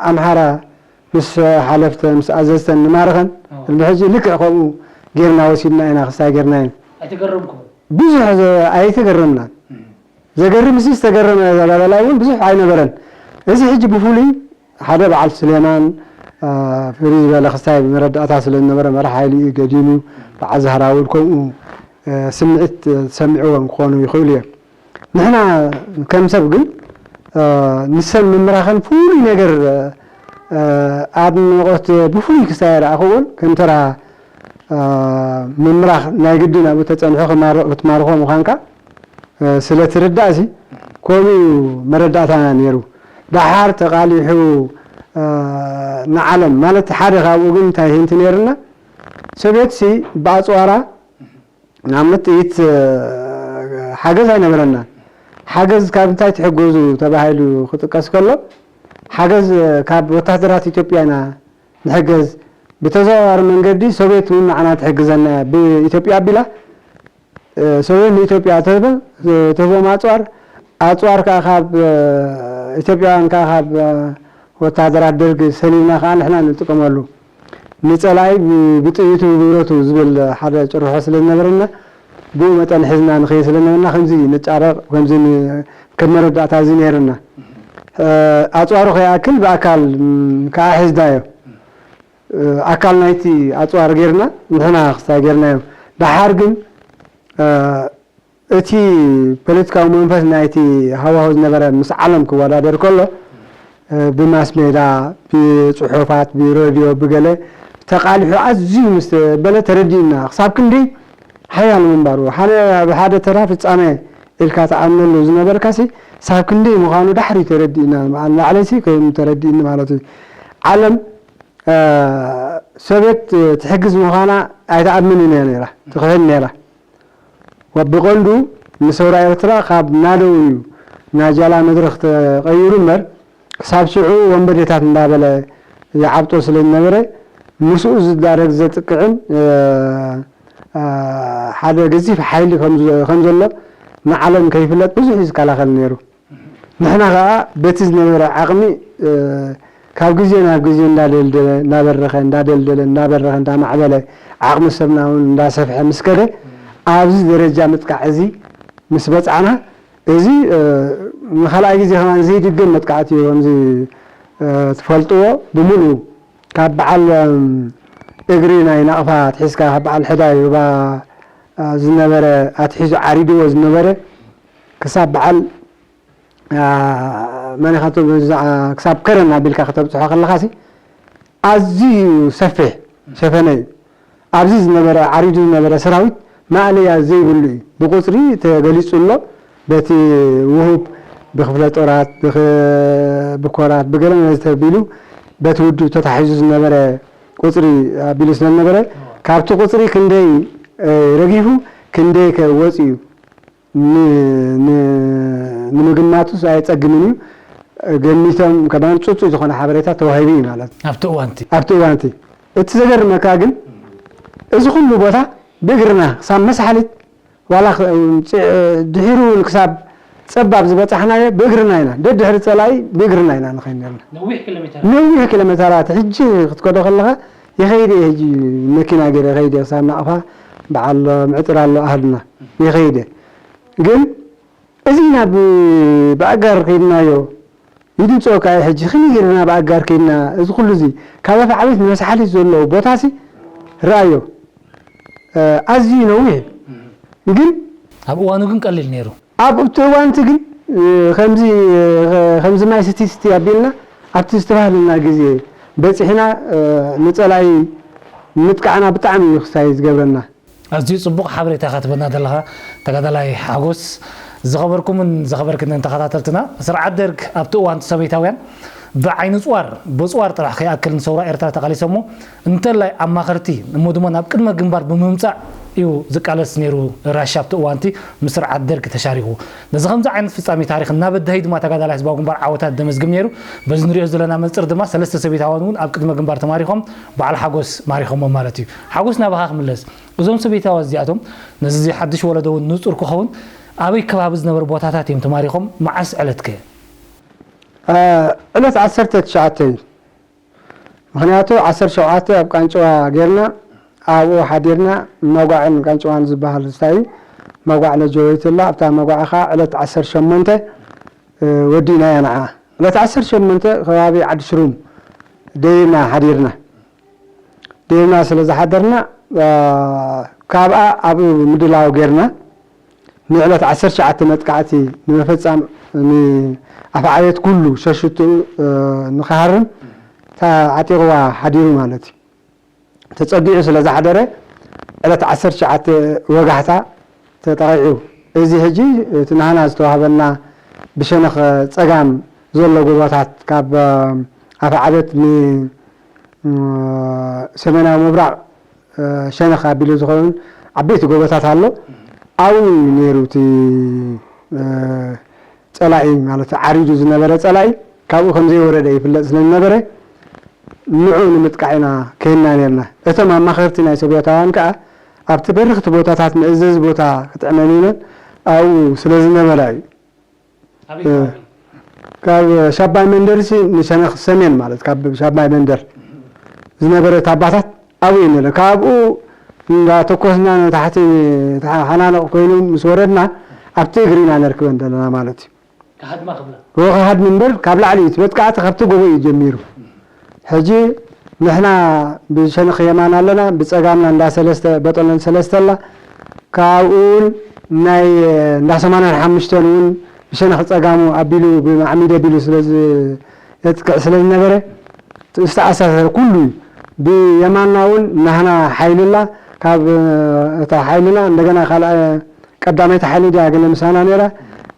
ኣምሓራ ምስ ሓለፍተን ምስ ኣዘዝተን ንማርኸን ቅድሚ ሕጂ ልክዕ ከምኡ ጌርና ወሲድና ኢና ክስታይ ጌርናየን። ኣይተገረምኩም? ብዙሕ ኣይተገረምናን። ዘገርም ሲ ዝተገረመ ተጋዳላይ እውን ብዙሕ ኣይነበረን። እዚ ሕጂ ብፍሉይ ሓደ በዓል ስሌማን ፍርይ ዝበለ ክስታይ ብመረዳእታ ስለ ዝነበረ መራሕ ሓይሊ እዩ ገዲሙ በዓል ዛህራ እውን ከምኡ ስምዒት ተሰሚዕዎም ክኾኑ ይኽእሉ እዮም። ንሕና ከም ሰብ ግን ንሰን ምምራኸን ፍሉይ ነገር ኣድንቖት ብፍሉይ ክሳይ ኣይረኣኽዎን። ከም ተራ ምምራኽ ናይ ግድን ኣብኡ ተጸኒሑ ክትማርኾ ምዃንካ ስለ ትርዳእ ሲ ከምኡ እዩ መረዳእታና ነይሩ። ደሓር ተቓሊሑ ንዓለም ማለት ሓደ ካብኡ ግን እንታይ ህንቲ ነይርና ሶቤት ሲ ብኣጽዋራ ንኣብነት ጥይት ሓገዝ ኣይነበረናን። ሓገዝ ካብ እንታይ ትሕገዙ ተባሂሉ ክጥቀስ ከሎ ሓገዝ ካብ ወታደራት ኢትዮጵያ ኢና ንሕገዝ። ብተዘዋዋሪ መንገዲ ሶቬት እውን ንዓና ትሕግዘና እያ። ብኢትዮጵያ ኣቢላ ሶቬት ንኢትዮጵያ ትህቦም ኣፅዋር፣ ኣፅዋር ከዓ ካብ ኢትዮጵያውያን ከዓ ካብ ወታደራት ደርግ ሰሊብና ከዓ ንሕና ንጥቀመሉ። ንፀላኢ ብጥይቱ ብብረቱ ዝብል ሓደ ጭርሖ ስለ ዝነበረና ብኡ መጠን ሒዝና ንኸይድ ስለ ዝነበርና ከምዚ ንጫረቕ ከምዚ ከም መረዳእታ እዚ ነይርና። ኣፅዋሩ ከይኣክል ብኣካል ከዓ ሒዝናዮ። ኣካል ናይቲ ኣፅዋር ጌርና ንሕና ክስታይ ጌርናዮ። ደሓር ግን እ፣ እቲ ፖለቲካዊ መንፈስ ናይቲ ሃዋሁ ዝነበረ ምስ ዓለም ክወዳደር ከሎ፣ እ፣ ብማስ ሜዳ፣ ብጽሑፋት፣ ብሬድዮ፣ ብገለ ተቓሊሑ ኣዝዩ ምስ በለ ተረዲእና። ክሳብ ክንደይ ሓያል ምንባሩ፣ ሓደ፣ ኣብ ሓደ ተራ ፍጻመ ኢልካ ትኣምነሉ ዝነበርካሲ፣ ክሳብ ክንደይ ምዃኑ ዳሕሪ ተረዲእና። ንላዕለይሲ ከም ተረዲእኒ ማለት እዩ። ዓለም፣ እ፣ ሶቬት ትሕግዝ ምዃና ኣይትኣምንን እያ ነይራ፣ ትኽሕድ ነይራ። ወ-፣ ብቐንዱ ንሰውራ ኤርትራ ካብ ናደው እዩ ናጃላ መድረኽ ተቐይሩ እምበር፣ ክሳብ ሽዑ ወንበዴታት እንዳበለ ይዓብጦ ስለ ዝነበረ፣ ምስኡ ዝዳረግ ዘጥቅዕን፣ እ፣ እ፣ ሓደ ገዚፍ ሓይሊ ከም ዘ-፣ ከም ዘሎ ንዓለም ከይፍለጥ ብዙሕ እዩ ዝከላኸል ነይሩ። ንሕና ኸኣ በቲ ዝነበረ ዓቕሚ፣ እ፣ ካብ ግዜ ናብ ግዜ እንዳደልደለ፣ እንዳበረኸ፣ እንዳደልደለ፣ እንዳበረኸ፣ እንዳማዕበለ፣ ዓቕሚ ሰብና እውን እንዳሰፍሐ ምስ ከደ፣ ኣብዚ ደረጃ ምጥቃዕ እዚ ምስ በጻዕና፣ እዚ፣ እ፣ ንኻልኣይ ግዜ ከማን ዘይድገም መጥቃዕቲ እዩ። ከምዚ፣ እ፣ ትፈልጥዎ ብምሉኡ ካብ በዓል፣ እም፣ እግሪ ናይ ናቕፋ ኣትሒዝካ፣ ካብ በዓል ሕዳይ ሩባ፣ እ፣ ዝነበረ ኣትሒዙ ዓሪድዎ ዝነበረ ክሳብ በዓል፣ እ፣ መን ኢኻ ትብል፣ እዛ፣ ክሳብ ከረን ኣቢልካ ከተብጽሖ ከለኻሲ ኣዝዩ ሰፊሕ ሸፈነ እዩ። ኣብዚ ዝነበረ፣ ዓሪዱ ዝነበረ ሰራዊት ማእለያ ዘይብሉ እዩ። ብቁጽሪ ተገሊጹ ኣሎ። በቲ ውሁብ፣ ብክፍለ ጦራት፣ ብኽ-፣ ብኮራት፣ ብገለ መለ ተቢሉ፣ በቲ ውድብ ተታሒዙ ዝነበረ ቁጽሪ ኣቢሉ ስለ ዝነበረ፣ ካብቲ ቁጽሪ ክንደይ፣ እ፣ ረጊፉ፣ ክንደይ ከ ወጺኡ ን-፣ ን-፣ ንምግማቱስ ኣየጸግምን እዩ። ገሚቶም ከማን ጽጹይ ዝኾነ ሓበሬታ ተዋሂቡ እዩ ማለት እዩ። ኣብቲ እዋንቲ። ኣብቲ እዋንቲ። እቲ ዘገርመካ ግን፣ እዚ ኩሉ ቦታ ብእግርና ክሳብ መስሓሊት፣ ዋላ ኽ-፣ ጽ-፣ ድሒሩ እውን ክሳብ ጸባብ ዝበጻሕናዮ ብእግርና ኢና። ደድሕሪ ጸላኢ ብእግርና ኢና ንኸይድ ነርና። ነዊሕ ኪሎ ሜተራት። ነዊሕ ኪሎ ሜተራት። ሕጂ ክትከዶ ከለኻ፣ ይኸይድ እየ ሕጂ መኪና ገይረ ይኸይድ እየ ክሳብ ናቕፋ፣ በዓል ምዕጥር ኣሎ ኣህልና። ይኸይድ እየ። ግን እዚ ኢና ብ-፣ ብኣጋር ከይድናዮ። ይድንጽወካ እየ ሕጂ፣ ከመይ ጌርና ብኣጋር ከይድና፣ እዚ ኩሉ እዚ ካብ ኣፍዓበት ንመስሓሊት ዘሎ ቦታሲ ርኣዮ። እ፣ ኣዝዩ ነዊሕ እዩ። ግን ኣብ እዋኑ ግን ቀሊል ነይሩ። ኣብ እቲ እዋንቲ ግን፣ እ፣ ከምዚ፣ እ፣ ከምዚ ማይ ስቲ ስቲ ኣቢልና ኣብቲ ዝተባህለና ግዜ በጺሕና፣ እ፣ ንጸላኢ ምጥቃዕና ብጣዕሚ እዩ ክሳይ ዝገብረና። ኣዝዩ ጽቡቕ ሓበሬታ ኢኻ ትበና ዘለኻ ተጋዳላይ ሓጎስ። ዝኸበርኩምን ዝኸበርክንን ተኸታተልትና፣ ስርዓት ደርግ ኣብቲ እዋን እቲ ሰበይታውያን ብዓይኒ ጽዋር፣ ብጽዋር ጥራሕ ከይኣክል ንሰውራ ኤርትራ ተቓሊሶሞ፣ እንተላይ ኣማኸርቲ እሞ ድማ ናብ ቅድመ ግንባር ብምምጻእ እዩ ዝቃለስ ነይሩ። ራሻ ኣብቲ እዋንቲ ምስ ስርዓት ደርግ ተሻሪኹ። ነዚ ከምዚ ዓይነት ፍጻሜ ታሪኽ እናበደሀ ድማ ተጋዳላይ ህዝባዊ ግንባር ዓወታት ደመዝግብ ነይሩ። በዚ ንሪኦ ዘለና መንጽር ድማ ሰለስተ ሰበይታውያን እውን ኣብ ቅድመ ግንባር ተማሪኾም በዓል ሓጎስ ማሪኾሞም ማለት እዩ። ሓጎስ ናባኻ ክምለስ። እዞም ሰበይታዋ እዚኣቶም ነዚ ሓድሽ ወለዶ እውን ንጹር ክኸውን ኣበይ ከባቢ ዝነበሩ ቦታታት እዮም ተማሪኾም? መዓስ ዕለት ከ? እ፣ ዕለት ዓሰርተ ትሽዓተ እዩ። ምኽንያቱ ዓሰርተ ሸውዓተ ኣብ ቃንጭዋ ጌርና ኣብኡ ሓዲርና መጓዕን ቃንጭዋን ዝበሃል ስታይ እዩ። መጓዕ ነጀወይትላ ኣብታ መጓዕ ኸዓ ዕለት ዓሰርተ ሸሞንተ፣ እ፣ ወዲእናያ ንዓ። ዕለት ዓሰርተ ሸሞንተ ከባቢ ዓዲ ሽሩም ደይብና ሓዲርና። ደይብና ስለ ዝሓደርና፣ እ፣ ካብኣ ኣብኡ ምድላው ጌርና ንዕለት ዓሰርተ ትሽዓተ መጥቃዕቲ ንምፍጻም ንኣፍዓበት ኩሉ ሸሽትኡ፣ እ፣ ንኽሃርም ተዓጢቕዋ ሓዲሩ ማለት እዩ። ተጸጊዑ ስለ ዝሓደረ ዕለት ዓሰርተ ትሽዓተ ወጋሕታ ተጠቒዑ። እዚ ሕጂ እቲ ናህና ዝተዋህበና ብሸነኽ ጸጋም ዘሎ ጎቦታት ካብ፣ እ፣ ኣፍዓበት ን-፣ እ፣ ሰሜናዊ ምብራቕ፣ እ፣ ሸነኽ ኣቢሉ ዝኸውን ዓበይቲ ጎቦታት ኣሎ። ኣብኡ እዩ ነይሩ እቲ፣ እ፣ ጸላኢ ማለት ዓሪዱ ዝነበረ ጸላኢ ካብኡ ከም ዘይወረደ ይፍለጥ ስለ ዝነበረ ንዕኡ ንምጥቃዕ ኢና ከይድና ነርና። እቶም ኣማኸርቲ ናይ ሶቭየታውያን ከኣ ኣብቲ በረኽቲ ቦታታት መእዘዚ ቦታ ክጥዕመን ኢለን ኣብኡ ስለ ዝነበራ እዩ። ኣበይ እ፣ ከባቢ? ካብ ሻባይ መንደርሲ ንሸነኽ ሰሜን ማለት ካብ ሻባይ መንደር ዝነበረ ታባታት ኣብኡ እዩ ነይረ። ካብኡ እንዳተኮስና ንታሕቲ ተሓናነቕ ኮይኑ ምስ ወረድና ኣብቲ እግሪ ኢና ነርክበን ዘለና ማለት እዩ። ክሃድማ ክብላ። ወ-፣ ክሃድም እምበር ካብ ላዕሊ እዩ። እቲ መጥቃዕቲ ካብቲ ጎቦ እዩ ጀሚሩ። ሕጂ ንሕና ብሸነኽ የማን ኣለና፣ ብጸጋምና እንዳ ሰለስተ፣ በጦለን ሰለስተ ኣላ። ካብኡ እውን ናይ እንዳ ሰማንያን ሓሙሽተን እውን ብሸነኽ ጸጋሙ ኣቢሉ ብማዕሚድ ኣቢሉ ስለ ዘጥቅዕ ስለ ዝነበረ ዝተኣሳሰረ ኩሉ እዩ። ብየማንና እውን ናህና ሓይሊ ኣላ። ካብ እታ ሓይልና እንደገና ካልኣ ቀዳመይቲ ሓይሊ ድያ ገለ ምሳና ነይራ።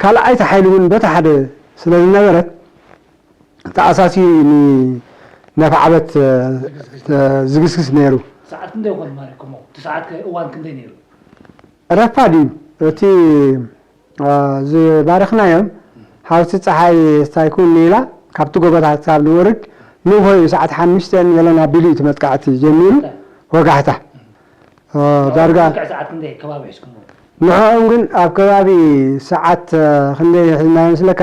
ካልኣይቲ ሓይሊ እውን በታ ሓደ ስለ ዝነበረት ተኣሳስዩ እዩ ንነፍዓበት ዝግስግስ ነይሩ። ሰዓት ክንደይ ይኾን ማሪኩሞ? እቲ ሰዓት ከ እዋን ክንደይ ነይሩ? ረፋድ እዩ። እቲ ዝባረኽናዮም ሓውሲ ፀሓይ ስታይኩን ኔላ ካብቲ ጎቦታት ክሳብ ንወርድ ንግሆ እዩ። ሰዓት ሓሙሽተ ገለን ኣቢሉ እዩ እቲ መጥቃዕቲ ጀሚሩ። ወጋሕታ ዳርጋ ሰዓት ክንደይ ከባቢ ሒዝኩሞ? ንዕኦም ግን ኣብ ከባቢ ሰዓት ክንደይ ሒዝና መስለካ?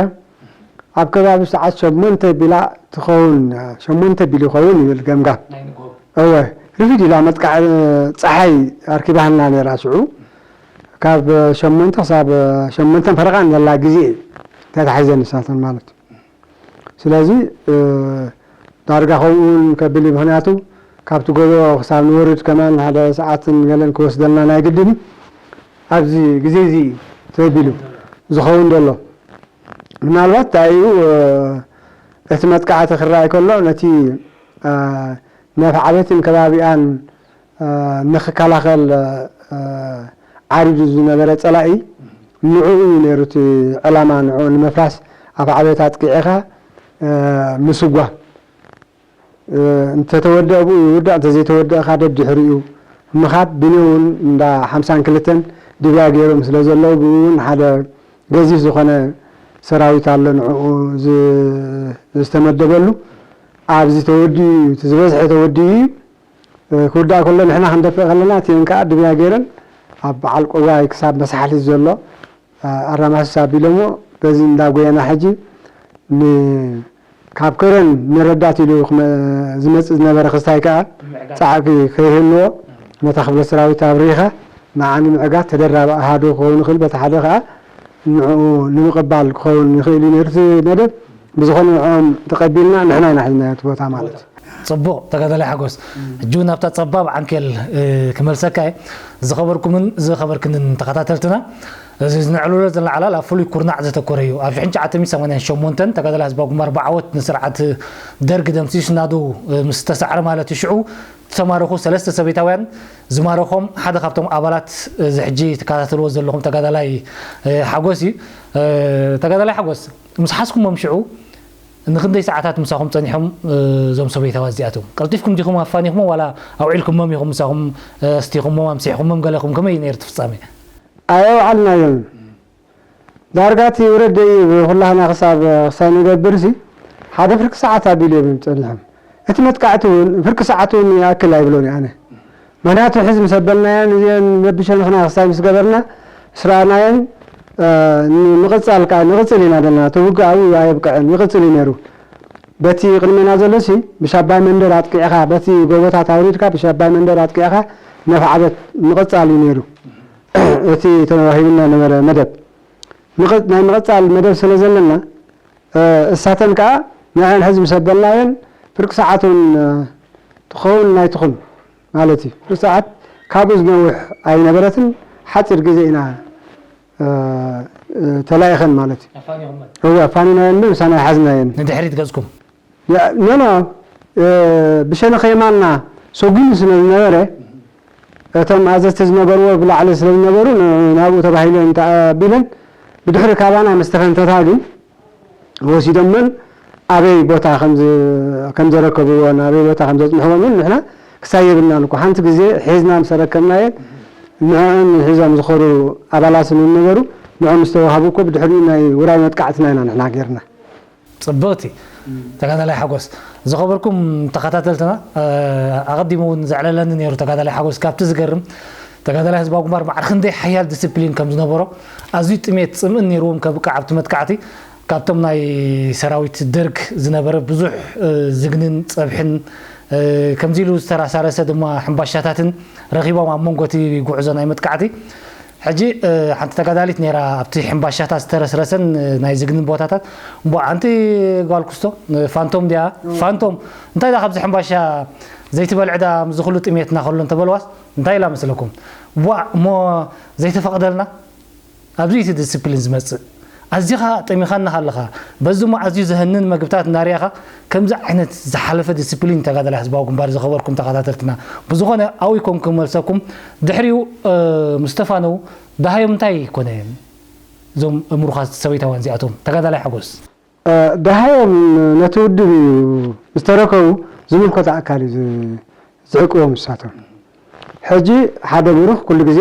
ኣብ ከባቢ ሰዓት ሸሞንተ ቢላ ትኸውን፣ ሸሞንተ ቢሉ ይኸውን ይብል ገምጋም። እወ፣ ርፊድ ኢላ መጥቃዕ ፀሓይ ኣርኪባህልና ነይራ ሽዑ። ካብ ሸሞንተ ክሳብ ሸሞንተን ፈረቓን ዘላ ግዜ ተታሒዘን ንሳተን ማለት እዩ። ስለዚ ዳርጋ ከምኡ እውን ከብል እዩ። ምክንያቱ ካብቲ ጎቦ ክሳብ ንወርድ ከማን ሓደ ሰዓትን ገለን ክወስደልና ናይ ግድን እዩ። ኣብዚ ግዜ እዚ ተቢሉ ዝኸውን ዘሎ ምናልባት እንታይ እዩ እቲ መጥቃዕቲ ክረኣይ ከሎ ነቲ ነፍዓበትን ከባቢኣን ንኽከላኸል ዓሪዱ ዝነበረ ፀላኢ ንዕኡ እዩ ነይሩ እቲ ዕላማ፣ ንዕኡ ንምፍራስ ኣፍዓበት ኣጥቂዕኻ ምስጓም። እንተተወደአ ብኡ ይውዳእ፣ እንተዘይተወደአ ከዓ ደድሕሪኡ ምኻድ። ብንዮ እውን እንዳ ሓምሳን ክልተን ድብያ ገይሮም ስለ ዘለዉ ብኡ እውን ሓደ ገዚፍ ዝኾነ ሰራዊት ኣሎ ንዕኡ ዝተመደበሉ። ኣብዚ ተወዲኡ እዩ፣ እቲ ዝበዝሐ ተወዲኡ እዩ። ክውዳእ ከሎ ንሕና ክንደፍእ ከለና እቲአን ከዓ ድብያ ገይረን ኣብ በዓል ቆዋይ ክሳብ መሳሕሊት ዘሎ ኣራማስስ ኣቢሎሞ በዚ እንዳጎየና ሕጂ ካብ ከረን ንረዳት ኢሉ ዝመፅእ ዝነበረ ክስታይ ከዓ ፃዕቂ ከይህልዎ ነታ ክፍለ ሰራዊት ኣብሪኻ ንዓኒ ምዕጋት ተደራቢ ኣሃዱ ክኸውን ይኽእል። በቲ ሓደ ከዓ ንዕኡ ንምቕባል ክኸውን ይኽእል እዩ ነይሩ እቲ መደብ። ብዝኾነ ንዕኦም ተቐቢልና ንሕና ኢና ሒዝናዮ እቲ ቦታ ማለት እዩ። ፅቡቕ ተጋዳላይ ሓጎስ፣ ሕጂ እውን ናብታ ፀባብ ዓንኬል ክመልሰካ እየ። ዝኸበርኩምን ዝኸበርክንን ተኸታተልትና፣ እዚ ዝነዕልሎ ዘለና ዕላል ኣብ ፍሉይ ኩርናዕ ዘተኮረ እዩ። ኣብ ሽሕን ትሽዓተ ሚእትን ሰማንያን ሸሞንተን ተጋዳላይ ህዝባዊ ግንባር ብዓወት ንስርዓት ደርግ ደምሲሱ ናዱ ምስ ተሳዕረ ማለት እዩ። ሽዑ ዝተማረኹ ሰለስተ ሰበይታውያን ዝማረኾም ሓደ ካብቶም ኣባላት እዚ ሕጂ ትከታተልዎ ዘለኹም ተጋዳላይ ሓጎስ እዩ። ተጋዳላይ ሓጎስ፣ ምስ ሓዝኩሞም ሽዑ ንክንደይ ሰዓታት ምሳኹም ጸኒሖም እዞም ሰበይታዋ እዚኣቶም? ቀልጢፍኩም ዲኹም ኣፋኒኹሞም ዋላ ኣውዒልኩሞም ኢኹም ምሳኹም ኣስቲኹሞም ኣምሲሕኩሞም ገለኹም? ከመይ እዩ ነይሩ እቲ ፍጻሜ? ኣየውዓልናዮምን። ዳርጋ እቲ ውረድ ደይ ብኹላህና ክሳብ ክሳብ ንገብርሲ ሓደ ፍርቂ ሰዓት ኣቢሉ እዮም ጸኒሖም። እቲ መጥቃዕቲ እውን ፍርቂ ሰዓት እውን ይኣክል ኣይብሎን እየ ኣነ። ምኽንያቱ ሕዚ ምስ ኣበልናየን እዚአን በብሸነኽና ክሳብ ምስ ገበርና ምስ ረኣናየን ንምቕፃል ከዓ ንቕፅል ኢና ዘለና። እቲ ውግእ ኣብኡ ኣየብቅዐን ይቕፅል እዩ ነይሩ። በቲ ቅድሜና ዘሎሲ ብሻባይ መንደር ኣጥቂዕኻ በቲ ጎቦታት ኣውሪድካ ብሻባይ መንደር ኣጥቂዕኻ ነፍዓበት ምቕፃል እዩ ነይሩ። እቲ ተዋሂብና ነበረ መደብ ናይ ምቕፃል መደብ ስለ ዘለና እሳተን ከዓ ንዐን ሕዚ ምስ ኣበልናየን ፍርቂ ሰዓት እውን ትኸውን ናይ ትኹን ማለት እዩ። ፍርቂ ሰዓት ካብኡ ዝነውሕ ኣይነበረትን። ሓፂር ግዜ ኢና ተላኢኸን ማለት እዩ። እወ ኣፋኒናየን ምሳና ሓዝናየን። ንድሕሪት ገፅኩም? ኖኖ ብሸነኽ የማንና ሰጒሙ ስለ ዝነበረ እቶም ኣዘዝቲ ዝነበርዎ ብላዕሊ ስለ ዝነበሩ ናብኡ ተባሂለን ተኣቢለን ብድሕሪ ካባና ምስ ተፈንተታ ግን ወሲዶመን ኣበይ ቦታ ከም ዘረከብዎን ኣበይ ቦታ ከም ዘፅንሕዎምን ንሕና ክሳብ የብልናን እኮ። ሓንቲ ግዜ ሒዝና ምስ ኣረከብናየን ንዕን ሒዞም ዝኸዱ ኣባላት ስለ ዝነበሩ ንዖም ምስ ተዋሃቡ እኮ ብድሕሪኡ ናይ ውራይ መጥቃዕትና ኢና ንሕና ጌርና። ጽብቕቲ ተጋዳላይ ሓጎስ። ዝኸበርኩም ተኸታተልትና፣ ኣቐዲሙ እውን ዘዕለለኒ ነይሩ ተጋዳላይ ሓጎስ። ካብቲ ዝገርም ተጋዳላይ ህዝባዊ ግንባር ማዕረ ክንደይ ሓያል ዲስፕሊን ከም ዝነበሮ፣ ኣዝዩ ጥሜት ጽምእን ነይርዎም ከብቅዕ ኣብቲ መጥቃዕቲ ካብቶም ናይ ሰራዊት ደርግ ዝነበረ ብዙሕ ዝግንን ጸብሕን ከምዚ ኢሉ ዝተራሳረሰ ድማ ሕምባሻታትን ረኺቦም ኣብ መንጎ እቲ ጉዕዞ ናይ መጥቃዕቲ ሕጂ ሓንቲ ተጋዳሊት ነይራ ኣብቲ ሕምባሻታት ዝተረስረሰን ናይ ዝግንን ቦታታት። እሞ ኣንቲ ጓል ኩስቶ ፋንቶም ድያ? ፋንቶም እንታይ ዳ ካብዚ ሕምባሻ ዘይትበልዕ ዳ ምስዚ ኩሉ ጥሜትና ከሎ እንተበልዋስ እንታይ ኢላ መስለኩም? ዋእ እሞ ዘይተፈቕደልና? ኣብዚ እቲ ዲስፕሊን ዝመጽእ። ኣዚኻ ጠሚኻና ካለኻ፣ በዚ እሞ ኣዝዩ ዘህንን መግብታት እናርኣኻ፣ ከምዚ ዓይነት ዝሓለፈ ዲስፕሊን ተጋዳላይ ህዝባዊ ግንባር ዝኸበርኩም ተኸታተልትና። ብዝኾነ ኣብኡ ይኮንኩ መልሰኩም። ድሕሪኡ፣ እ፣ ምስ ተፋነዉ፣ ደሃዮም እንታይ ኮነ? እዞም ምሩኻት ሰበይታውያን እዚኣቶም፣ ተጋዳላይ ሓጎስ። እ፣ ደሃዮም ነቲ ውድብ እዩ ምስ ተረከቡ ዝምልከቶ ኣካል እዩ ዝ-፣ ዝዕቅቦም ንሳቶም። ሕጂ ሓደ ምሩኽ ኩሉ ግዜ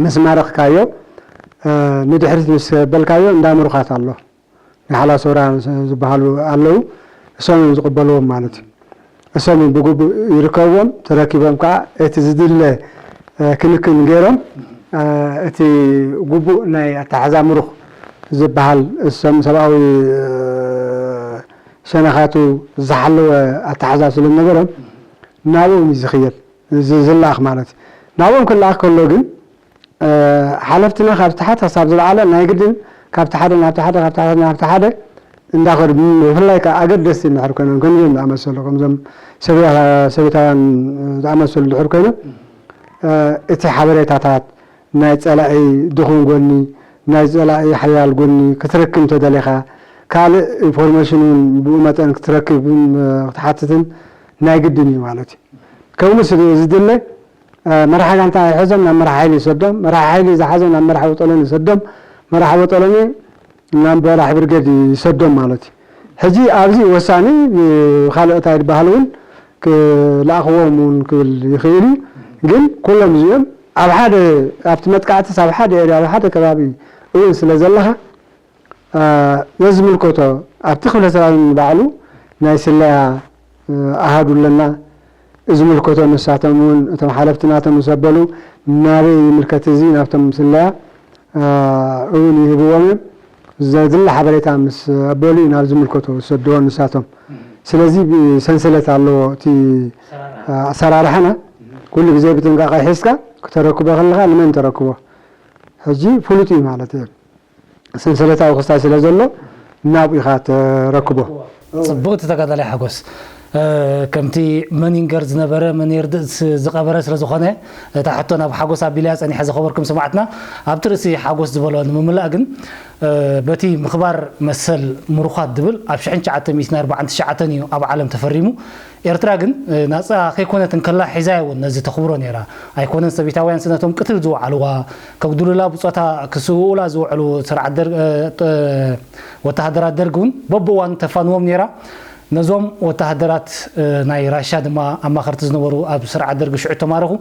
ምስ ማረኽካዮ፣ እ፣ ንድሕሪት ምስ በልካዮ እንዳ ምሩኻት ኣሎ። ናይ ሓላሶራ ዝበሃሉ ኣለዉ። እሶም እዮም ዝቕበልዎም ማለት እዩ። እሶም ብግቡእ ይርከብዎም፣ ተረኪቦም ከዓ እቲ ዝድለ፣ እ፣ ክንክን ገይሮም፣ እ፣ እቲ ግቡእ ናይ ኣተሓዛ ምሩኽ ዝበሃል እሶም ሰብኣዊ፣ እ፣ ሸነኻቱ ዝሓለወ ኣተሓዛ ስለ ዝነበሮም ናብኦም እዩ ዝኽየድ፣ ዝ-፣ ዝለኣኽ ማለት እዩ። ናብኦም ክለኣኽ ከሎ ግን፣ እ፣ ሓለፍትና ካብ ታሕቲ ክሳብ ዝለዓለ ናይ ግድን ካብቲ ሓደ ናብቲ ሓደ፣ ካብቲ ሓደ ናብቲ ሓደ እንዳኸዱ፣ ብፍላይ ከዓ ኣገደስቲ እንድሕር ኮይኖም፣ ከምዞም ዝኣመሰሉ፣ ከምዞም ሰብያ-፣ ሰቤታውያን ዝኣመሰሉ እንድሕር ኮይኖም፣ እ፣ እቲ ሓበሬታታት ናይ ጸላኢ ድኹም ጎኒ፣ ናይ ጸላኢ ሓያል ጎኒ ክትረክብ እንተደሊኻ፣ ካልእ ኢንፎርሜሽን እውን ብኡ መጠን ክትረክብን፣ እ፣ ክትሓትትን ናይ ግድን እዩ ማለት እዩ። ከምኡ ስለ ዝድለ፣ እ፣ መራሒ ጋንታ ይሕዞም ናብ መራሒ ሓይሊ ይሰዶም፣ መራሒ ሓይሊ ዝሓዞም ናብ መራሒ ወጠሎኒ ይሰዶም፣ መራሒ ወጠሎኒ ናብ መራሒ ብርጌድ ይሰዶም ማለት እዩ። ሕጂ ኣብዚ ወሳኒ፣ እ፣ ካልኦት ኣይድበሃሉ እውን ክለኣኽዎም እውን ክብል ይኽእል እዩ። ግን ኩሎም እዚኦም ኣብ ሓደ፣ ኣብቲ መጥቃዕትስ ኣብ ሓደ ኤርያ፣ ኣብ ሓደ ከባቢ እውን ስለ ዘለኻ፣ እ፣ ነዚ ዝምልከቶ ኣብቲ ክፍለ ሰራዊት ባዕሉ ናይ ስለያ፣ እ፣ ኣሃዱ ኣለና። እዚ ዝምልከቶ ንሳቶም እውን እቶም ሓለፍቲ ናቶም ምስ ኣበሉ ናበይ ይምልከት እዚ ናብቶም ስለያ፣ እ፣ እውን ይህብዎም እዮም። ዘድሊ ሓበሬታ ምስ ኣበሉ እዩ ናብ ዝምልከቶ ዝሰድዎ ንሳቶም። ስለዚ ብሰንሰለት ኣለዎ እቲ፣ እ፣ ኣሰራርሓና። ኩሉ ግዜ ብጥንቃቄ ሒዝካ ክተረክቦ ከለኻ ንመን ተረክቦ? ሕጂ ፍሉጥ እዩ ማለት እዩ። ሰንሰለታዊ ክስታይ ስለ ዘሎ ናብኡ ኢኻ ተረክቦ። ጽቡቕ እቲ ተጋዳላይ ሓጎስ። እ፣ ከምቲ መን ይንገር ዝነበረ መን የርድእ ዝ-፣ ዝቐበረ ስለ ዝኾነ፣ እታ ሕቶ ናብ ሓጎስ ኣቢለያ ጸኒሐ ዝኸበርኩም ሰማዕትና። ኣብቲ ርእሲ ሓጎስ ዝበሎ ንምምላእ ግን፣ እ፣ በቲ ምኽባር መሰል ምሩኻት ዝብል ኣብ ሽሕን ትሽዓተ ሚእትን ኣርባዓን ትሽዓተን እዩ ኣብ ዓለም ተፈሪሙ። ኤርትራ ግን፣ እ፣ ናጻ ከይኮነት እንከላ ሒዛያ እውን ነዚ ተኽብሮ ነይራ። ኣይኮነን ሰቢታውያንስ ነቶም ቅትል ዝወዓልዋ፣ ከጉድሉላ ብጾታ ክስውኡላ ዝውዕሉ ስርዓት ደርግ፣ እ፣ ጥ-፣ ወተሃደራት ደርግ እውን በብእዋኑ ተፋንዎም ነይራ። ነዞም ወተሃደራት፣ እ፣ ናይ ራሻ ድማ ኣማኸርቲ ዝነበሩ ኣብ ስርዓት ደርግ ሽዑ ተማረኹ።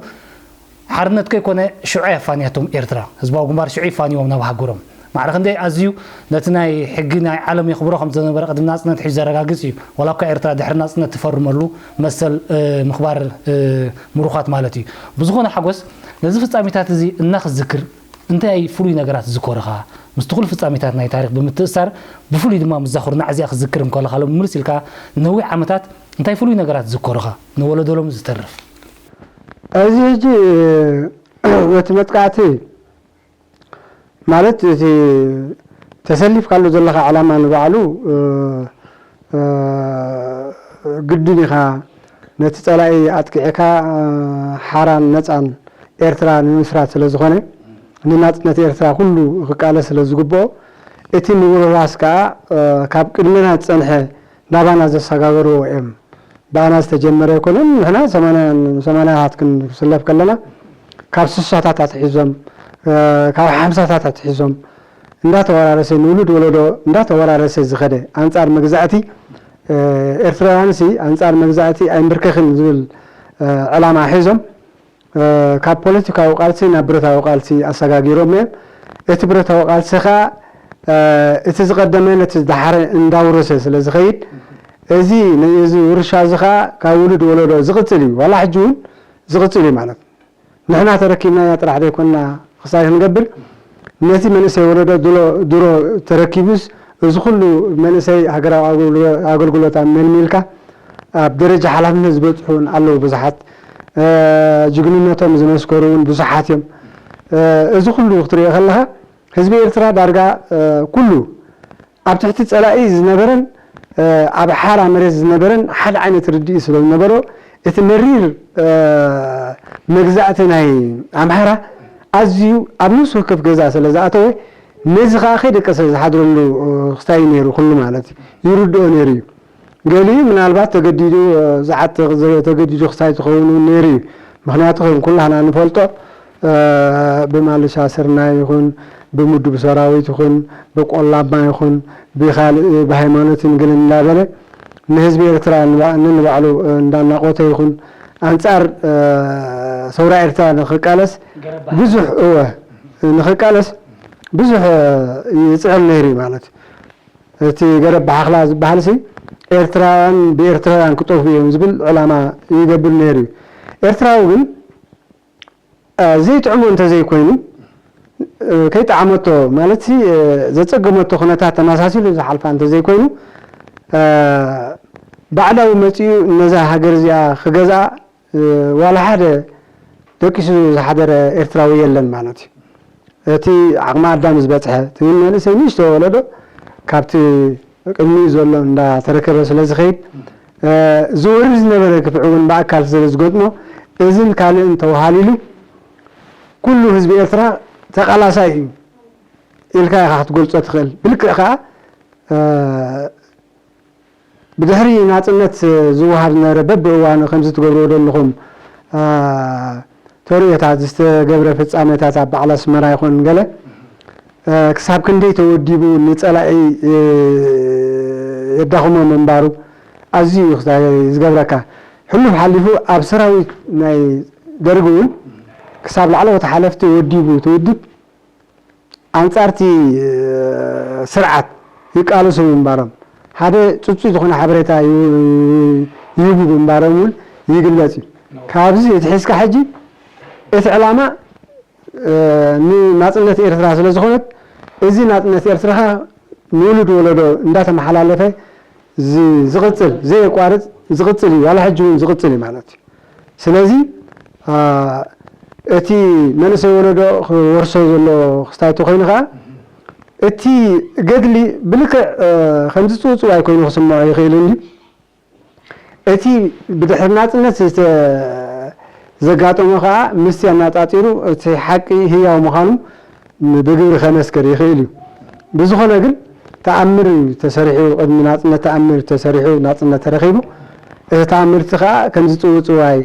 ሓርነት ከይኮነ ሽዑ ኣፋንያቶም ኤርትራ። ህዝባዊ ግንባር ሽዑ ይፋንዎም ናብ ሃገሮም። ማዕረ ክንደይ ኣዝዩ ነቲ ናይ ሕጊ ናይ ዓለም የኽብሮ ከም ዝነበረ ቅድሚ ናጽነት ሒዙ ዘረጋግጽ እዩ። ዋላ እኳ ኤርትራ ድሕሪ ናጽነት ትፈርመሉ መሰል፣ እ፣ ምኽባር፣ እ፣ ምሩኻት ማለት እዩ። ብዝኾነ ሓጎስ፣ ነዚ ፍጻሜታት እዚ እናኽዝክር እንታይ ፍሉይ ነገራት ዝኮረኻ? ምስቲ ኩሉ ፍጻሜታት ናይ ታሪኽ ብምትእሳር ብፍሉይ ድማ ምስዛ ኩርናዕ እዚኣ ክትዝክር እንከለኻ ሎም ምልስ ኢልካ ነዊሕ ዓመታት እንታይ ፍሉይ ነገራት ዝኮረኻ? ንወለዶ ሎም ዝተርፍ። እዚ ሕጂ እቲ መጥቃዕቲ ማለት እቲ ተሰሊፍካሉ ዘለኻ ዕላማ ንባዕሉ፣ እ፣ እ፣ ግድን ኢኻ ነቲ ጸላኢ ኣጥቂዕካ፣ እ፣ ሓራን ነጻን ኤርትራ ንምስራት ስለ ዝኾነ፣ ንናጽነት ኤርትራ ኩሉ ክቃለስ ስለ ዝግብኦ፣ እቲ ምውርራስ ከኣ፣ እ፣ ካብ ቅድመና ዝጸንሐ ናባና ዘሰጋገርዎ እዮም። ብኣና ዝተጀመረ ኣይኮነን። ንሕና ሰማንያ፣ ሰማንያታት ክንስለፍ ከለና ካብ ስሳታት ኣትሒዞም፣ እ፣ ካብ ሓምሳታት ኣትሒዞም እንዳተወራረሰ፣ ንውሉድ ወለዶ እንዳተወራረሰ ዝኸደ፣ ኣንጻር መግዛእቲ፣ እ፣ ኤርትራውያንሲ ኣንጻር መግዛእቲ ኣይንብርከኽን ዝብል፣ እ፣ ዕላማ ሒዞም፣ እ፣ ካብ ፖለቲካዊ ቃልሲ ናብ ብረታዊ ቃልሲ ኣሰጋጊሮም እዮም። እቲ ብረታዊ ቃልሲ ኸኣ፣ እ፣ እቲ ዝቐደመ ነቲ ዝደሓረ እንዳውረሰ ስለ ዝኸይድ፣ እዚ ን-፣ እዚ ውርሻ እዚ ኸኣ ካብ ውሉድ ወለዶ ዝቕጽል እዩ። ዋላ ሕጂ እውን ዝቕጽል እዩ ማለት። ንሕና ተረኪብናያ ጥራሕ ዘይኮንና ክሳይ ክንገብር፣ ነቲ መንእሰይ ወለዶ ድሮ፣ ድሮ ተረኪቡስ፣ እዚ ኩሉ መንእሰይ ሃገራዊ ኣገልግሎ-፣ ኣገልግሎት ኣብ መልሚልካ፣ ኣብ ደረጃ ሓላፍነት ዝበጽሑ እውን ኣለዉ ብዙሓት። እ፣ ጅግንነቶም ዝመስከሩ እውን ብዙሓት እዮም። እ፣ እዚ ኩሉ ክትሪኦ ከለኻ፣ ህዝቢ ኤርትራ ዳርጋ፣ እ፣ ኩሉ ኣብ ትሕቲ ጸላኢ ዝነበረን፣ እ፣ ኣብ ሓራ መሬት ዝነበረን ሓደ ዓይነት ርድኢት ስለ ዝነበሮ፣ እቲ መሪር መግዛእቲ ናይ ኣምሓራ ኣዝዩ ኣብ ነፍሲ ወከፍ ገዛ ስለ ዝኣተወ፣ ነዚ ኸዓ ከይደቀሰ ዝሓድረሉ ክስታይ ነይሩ። ኩሉ ማለት እዩ ይርድኦ ነይሩ እዩ። ገሊኡ ምናልባት ተገዲዱ ዝዓጥቕ፣ ተገዲዱ ክስታይ ዝኸውን እውን ነይሩ እዩ። ምኽንያቱ ከም ኩላህና ንፈልጦ ብማልሻ ስርናይ ይኹን፣ ብምዱብ ሰራዊት ይኹን፣ ብቆላማ ይኹን፣ ብኻልእ ብሃይማኖትን ገለን እንዳበለ ንህዝቢ ኤርትራ ንባ- ንንባዕሉ እንዳናቆተ ይኹን፣ ኣንጻር ሰውራ ኤርትራ ንኽቃለስ ብዙሕ እወ ንኽቃለስ ብዙሕ ይጽዕር ነይሩ እዩ ማለት እዩ። እቲ ገረብ ብሓኽላ ዝበሃል ሲ ኤርትራውያን ብኤርትራውያን ክጠፉ እዮም ዝብል ዕላማ ይገብር ነይሩ እዩ። ኤርትራዊ ግን ዘይጥዕሞ እንተዘይኮይኑ፣ ከይጠዓመቶ ማለት ሲ ዘጸገመቶ ኩነታት ተመሳሲሉ ዝሓልፋ እንተዘይኮይኑ፣ ባዕዳዊ መጺኡ ነዛ ሃገር እዚኣ ክገዝኣ ዋላ ሓደ ደቂሱ ዝሓደረ ኤርትራዊ የለን ማለት እዩ። እቲ ዓቕሚ ኣዳም ዝበጽሐ እቲ መንእሰይ ንእሽቶ ወለዶ ካብቲ ቅድሚኡ ዘሎ እንዳተረከበ ስለ ዝኸይድ፣ ዝወርድ ዝነበረ ግፍዒ እውን ብኣካል ስለ ዝገጥሞ፣ እዝን ካልእን ተወሃሊሉ ኩሉ ህዝቢ ኤርትራ ተቓላሳይ እዩ ኢልካ ኢኻ ክትገልጾ ትኽእል። ብልክዕ ከኣ ብድሕሪ ናጽነት ዝወሃብ ዝነበረ በብእዋኑ ከምዚ ትገብርዎ ዘለኹም ተርእዮታት ዝተገብረ ፍጻሜታት ኣብ በዓል ኣስመራ ይኹን ገለ ክሳብ ክንደይ ተወዲቡ ንጸላኢ የዳኽሞ ምንባሩ ኣዝዩ እዩ ዝገብረካ። ሕሉፍ ሓሊፉ ኣብ ሰራዊት ናይ ደርጊ እውን ክሳብ ላዕለዎት ሓለፍቲ ወዲቡ እቲ ውድብ ኣንጻርቲ ስርዓት ይቃለሱ ምንባሮም ሓደ ጽጹይ ዝኾነ ሓበሬታ ይህቡ ምንባሮም እውን ይግለጽ እዩ። ካብዚ እቲ ሒዝካ ሕጂ እቲ ዕላማ ንናጽነት ኤርትራ ስለ ዝኾነት እዚ ናጽነት ኤርትራ ንውሉድ ወለዶ እንዳተመሓላለፈ ዝቕጽል ዘየቋርጽ ዝቕጽል እዩ። ዋላ ሕጂ እውን ዝቕጽል እዩ ማለት እዩ። ስለዚ እቲ መንእሰይ ወለዶ ክወርሶ ዘሎ ክስታይ ተኮይኑ ከዓ እቲ ገድሊ ብልክዕ ከምዚ ፅውፅዋይ ኮይኑ ክስምዖ ይኽእል እንዲ እቲ ብድሕሪ ናፅነት ዘጋጠሞ ከዓ ምስቲ ኣናፃፂሩ እቲ ሓቂ ህያው ምዃኑ ብግብሪ ከመስክር ይኽእል እዩ። ብዝኾነ ግን ተኣምር እዩ ተሰሪሑ፣ ቅድሚ ናፅነት ተኣምር ተሰሪሑ ናፅነት ተረኺቡ። እቲ ተኣምር እቲ ከዓ ከምዚ ፅውፅዋይ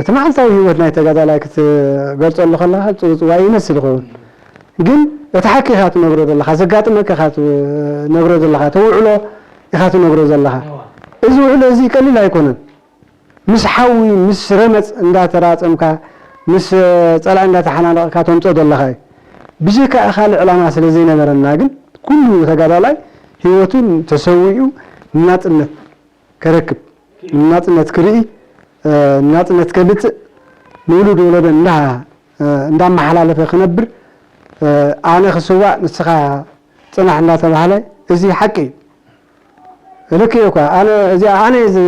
እቲ መዓልታዊ ህይወት ናይ ተጋዳላይ ክትገልፀሉ ከለካ ፅውፅዋይ ይመስል ይኸውን፣ ግን እቲ ሓቂ ኢኻ ትነግሮ ዘለኻ፣ ዘጋጥመካ ኢኻ ትነግሮ ዘለኻ፣ ተውዕሎ ኢኻ ትነግሮ ዘለኻ። እዚ ውዕሎ እዚ ቀሊል ኣይኮነን። ምስ ሓዊ ምስ ረመፅ እንዳተራፀምካ ምስ ፀላኢ እንዳተሓናነቕካ ተምፅኦ ዘለኻ እዩ። ብጀካ ካልእ ዕላማ ስለ ዘይነበረና ግን ኩሉ ተጋዳላይ ህይወቱ ተሰዊኡ ንናፅነት ከረክብ፣ ንናፅነት ክርኢ፣ ንናፅነት ከምፅእ፣ ንውሉድ ወለዶ እንዳ እንዳመሓላለፈ ክነብር፣ ኣነ ክስዋእ ንስኻ ፅናሕ እንዳተባህለ፣ እዚ ሓቂ እዩ። ልክ እዩ እኳ፣ ኣነ እዚኣ ኣነ እየ ዝ-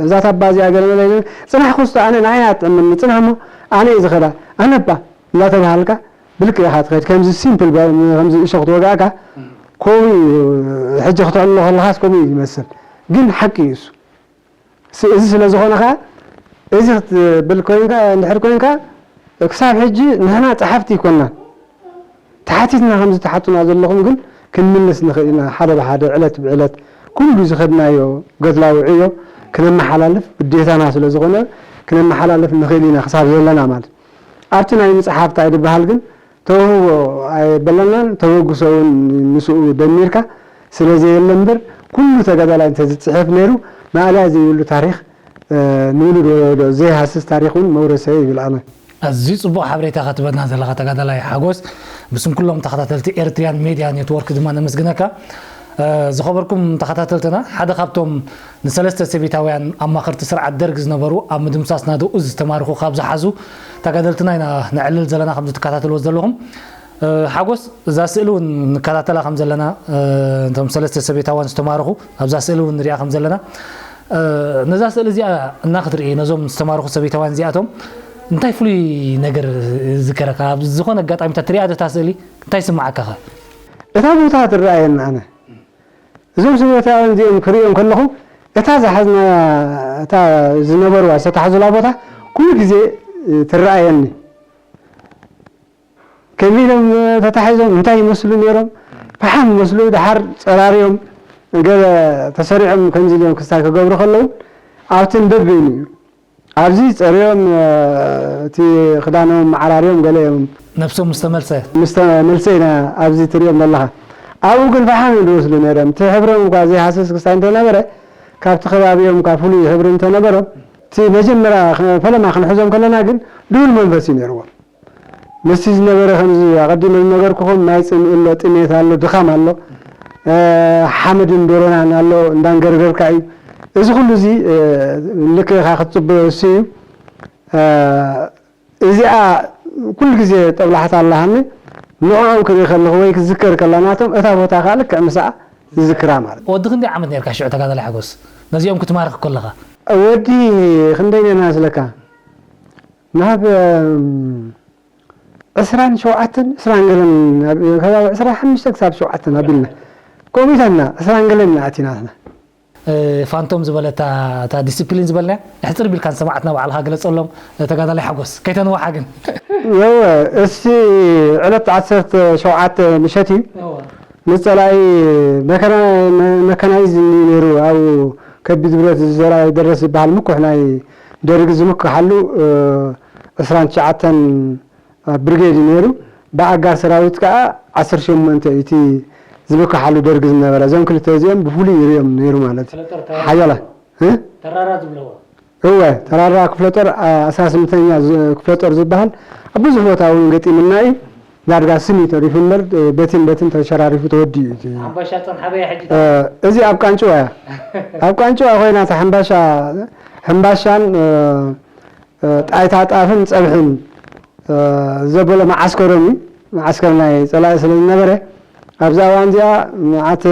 እዛ ታባ እዚኣ ገለ መለ ገለ፣ ፅናሕ ክስቶ ኣነ ንዓይ ኣጥዕምኒ፣ ፅናሕ እሞ ኣነ እየ ዝኸዳ፣ ኣነ እባ እንዳተባሃልካ ብልክ ኢኻ ትኸድ። ከምዚ ሲምፕል በ- ከምዚ እሾኽ ትወጋእካ ከምኡ እዩ። ሕጂ ክትዕሎ ከለኻስ ከምኡ እዩ ዝመስል፣ ግን ሓቂ እዩ እሱ። ስ- እዚ ስለ ዝኾነ ከዓ እዚ ክትብል ኮይንካ እንድሕር ኮይንካ ክሳብ ሕጂ ንሕና ፀሓፍቲ ይኮንና። ተሓቲትና ከምዚ ትሓቱና ዘለኹም ግን ክንምልስ ንኽእል ኢና። ሓደ ብሓደ ዕለት ብዕለት ኩሉ ዝኸድናዮ ገድላዊ ዕዮ ክነመሓላልፍ ግዴታና ስለ ዝኾነ ክነመሓላልፍ ንኽእል ኢና ክሳብ ዘለና ማለት። ኣብቲ ናይ ምፅሓፍ እንታይ ዝበሃል ግን ተውህቦ ኣይበለናን፣ ተበግሶ እውን ምስኡ ደሚርካ ስለ ዘየለ እምበር ኩሉ ተጋዳላይ እንተዝፅሕፍ ነይሩ ማእለያ ዘይብሉ ታሪኽ ንውሉድ ወለዶ ዘይሃስስ ታሪኽ እውን መውረሰ ይብል ኣነ። ኣዝዩ ጽቡቕ ሓበሬታ ኢኻ ትህበና ዘለኻ ተጋዳላይ ሓጎስ። ብስም ኩሎም ተኸታተልቲ ኤርትርያን ሜድያ ኔትወርክ ድማ ነመስግነካ። ዝኸበርኩም ተኸታተልትና፣ ሓደ ካብቶም ንሰለስተ ሰቤታውያን ኣማኸርቲ ስርዓት ደርግ ዝነበሩ ኣብ ምድምሳስ ናደኡ ዝተማርኹ ካብ ዝሓዙ ተጋደልትና ኢና ነዕልል ዘለና ከም ዝትከታተልዎ ዘለኹም። ሓጎስ፣ እዛ ስእሊ እውን ንከታተላ ከም ዘለና፣ እቶም ሰለስተ ሰቤታውያን ዝተማርኹ ኣብዛ ስእሊ እውን ንሪኣ ከም ዘለና፣ ነዛ ስእሊ እዚኣ እና ክትርኢ ነዞም ዝተማርኹ ሰቤታውያን እዚኣቶም እንታይ ፍሉይ ነገር ዝከረካ? ኣብ ዝኾነ ኣጋጣሚታት ትሪኣ ዶ እታ ስእሊ እንታይ ይስምዓካ ኸ? እታ ቦታ ትረኣየኒ ኣነ። እዞም ሰቤታውያን እዚኦም ክርእዮም ከለኹ እታ ዝሓዝና እታ ዝነበርዋ ዝተታሕዙላ ቦታ ኩሉ ግዜ ትረኣየኒ። ከመይ ኢሎም ተታሒዞም፣ እንታይ ይመስሉ ነይሮም? ፈሓም ይመስሉ። ደሓር ጸራርዮም ገለ ተሰሪዖም ከምዚ ኢሎም ክስታይ ክገብሩ ከለዉ ኣብቲ ንበበይኑ እዩ። ኣብዚ ጸሪዮም፣ እቲ ክዳኖም መዓራርዮም ገለ እዮም። ነብሶም ምስ ተመልሰ? ምስ ተመልሰ ኢና ኣብዚ ትሪኦም ዘለኻ። ኣብኡ ግን ፈሓም እዮም ዝመስሉ ነይሮም። እቲ ሕብሮም እኳ ዘይሃስስ ክስታይ እንተነበረ፣ ካብቲ ከባቢኦም እኳ ፍሉይ ሕብሪ እንተነበሮም፣ እቲ መጀመርያ ኸ-፣ ፈለማ ክንሕዞም ከለና ግን ድሁል መንፈስ እዩ ነይርዎም። ምስቲ ዝነበረ ከምዚ ኣቐዲመ ዝነገርኩኹም ናይ ጽምኢ ኣሎ፣ ጥሜት ኣሎ፣ ድኻም ኣሎ፣ እ፣ ሓመድን ዶሮናን ኣሎ፣ እንዳንገርገርካ እዩ። እዚ ኩሉ እዚ፣ እ፣ ልክእኻ ክትጽበዮ እሱ እዩ። እ፣ እዚኣ ኩሉ ግዜ ጠብላሕታ ኣለሃኒ። ንዕኦም ክርኢ ከለኹ ወይ ክዝከር ከላ ናቶም፣ እታ ቦታ ከኣ ልክዕ ምስኣ ዝዝክራ ማለት። ወዲ ክንደይ ዓመት ነርካ ሽዑ ተጋዳላይ ሓጎስ? ነዚኦም ክትማርኽ ከለኻ? ወዲ ክንደይ ነርና ስለካ? ናብ፣ እም፣ ዕስራን ሸውዓተን፣ ዕስራን ገለን፣ ኣብ ከባቢ ዕስራን ሓሙሽተ ክሳብ ሸውዓተ ኣቢልና። ከምኡ ኢታና፣ ዕስራን ገለን ኢና ኣቲና ንሕና። እ፣ ፋንቶም ዝበለታ፣ እታ ዲስፕሊን ዝበልናያ፣ ሕጽር ቢልካ ንሰማዕትና ባዕልኻ ግለጸሎም፣ እ፣ ተጋዳላይ ሓጎስ። ከይተንውሓ ግን። የወ፣ እስቲ ዕለት ዓሰርተ ሸውዓተ ምሸት እዩ። እወ። ንጸላኢ መከና-፣ መ-፣ መካናይዝ ነይሩ፣ ኣብኡ ከቢድ ብረት ዝዘራ-፣ ይደረስ ዝበሃል ምኩሕ ናይ ደርግ ዝምክሓሉ፣ እ፣ ዕስራን ትሽዓተን ብርጌድ እዩ ነይሩ። ብኣጋር ሰራዊት ከኣ ዓሰርተ ሸሞንተ እዩ እቲ ዝምክሓሉ ደርግ ዝነበረ። እዞም ክልተ እዚኦም ብፍሉይ ይርእዮም ነይሩ ማለት እዩ። ክፍለ ጦር ተራራ ሓያላ-፣ ዝብልዎ። እ? ተራራ ዝብልዎ። እወ፣ ተራራ ክፍለ ጦር፣ አ-፣ ኣስራ ስምንተኛ ዝ-፣ ክፍለ ጦር ዝበሃል ኣብ ብዙሕ ቦታ እውን ገጢምና እዩ። ዳርጋ ስም እዩ ተሪፉ እምበር፣ እ፣ በትን በትን ተሸራሪፉ ተወዲኡ እዩ እቲ። ሓምባሻ ጸንሓበያ ሕጂ እ፣ እዚ ኣብ ቃንጭዋ እያ። ኣብ ቃንጭዋ ኮይና እታ ሓምባሻ፣ ሕምባሻን፣ እ፣ እ፣ ጣይታ ጣፍን ጸብሕን፣ እ፣ ዘበሎ መዓስከሮም እዩ። መዓስከር ናይ ጸላኢ ስለ ዝነበረ፣ ኣብዛ እዋን እዚኣ መዓት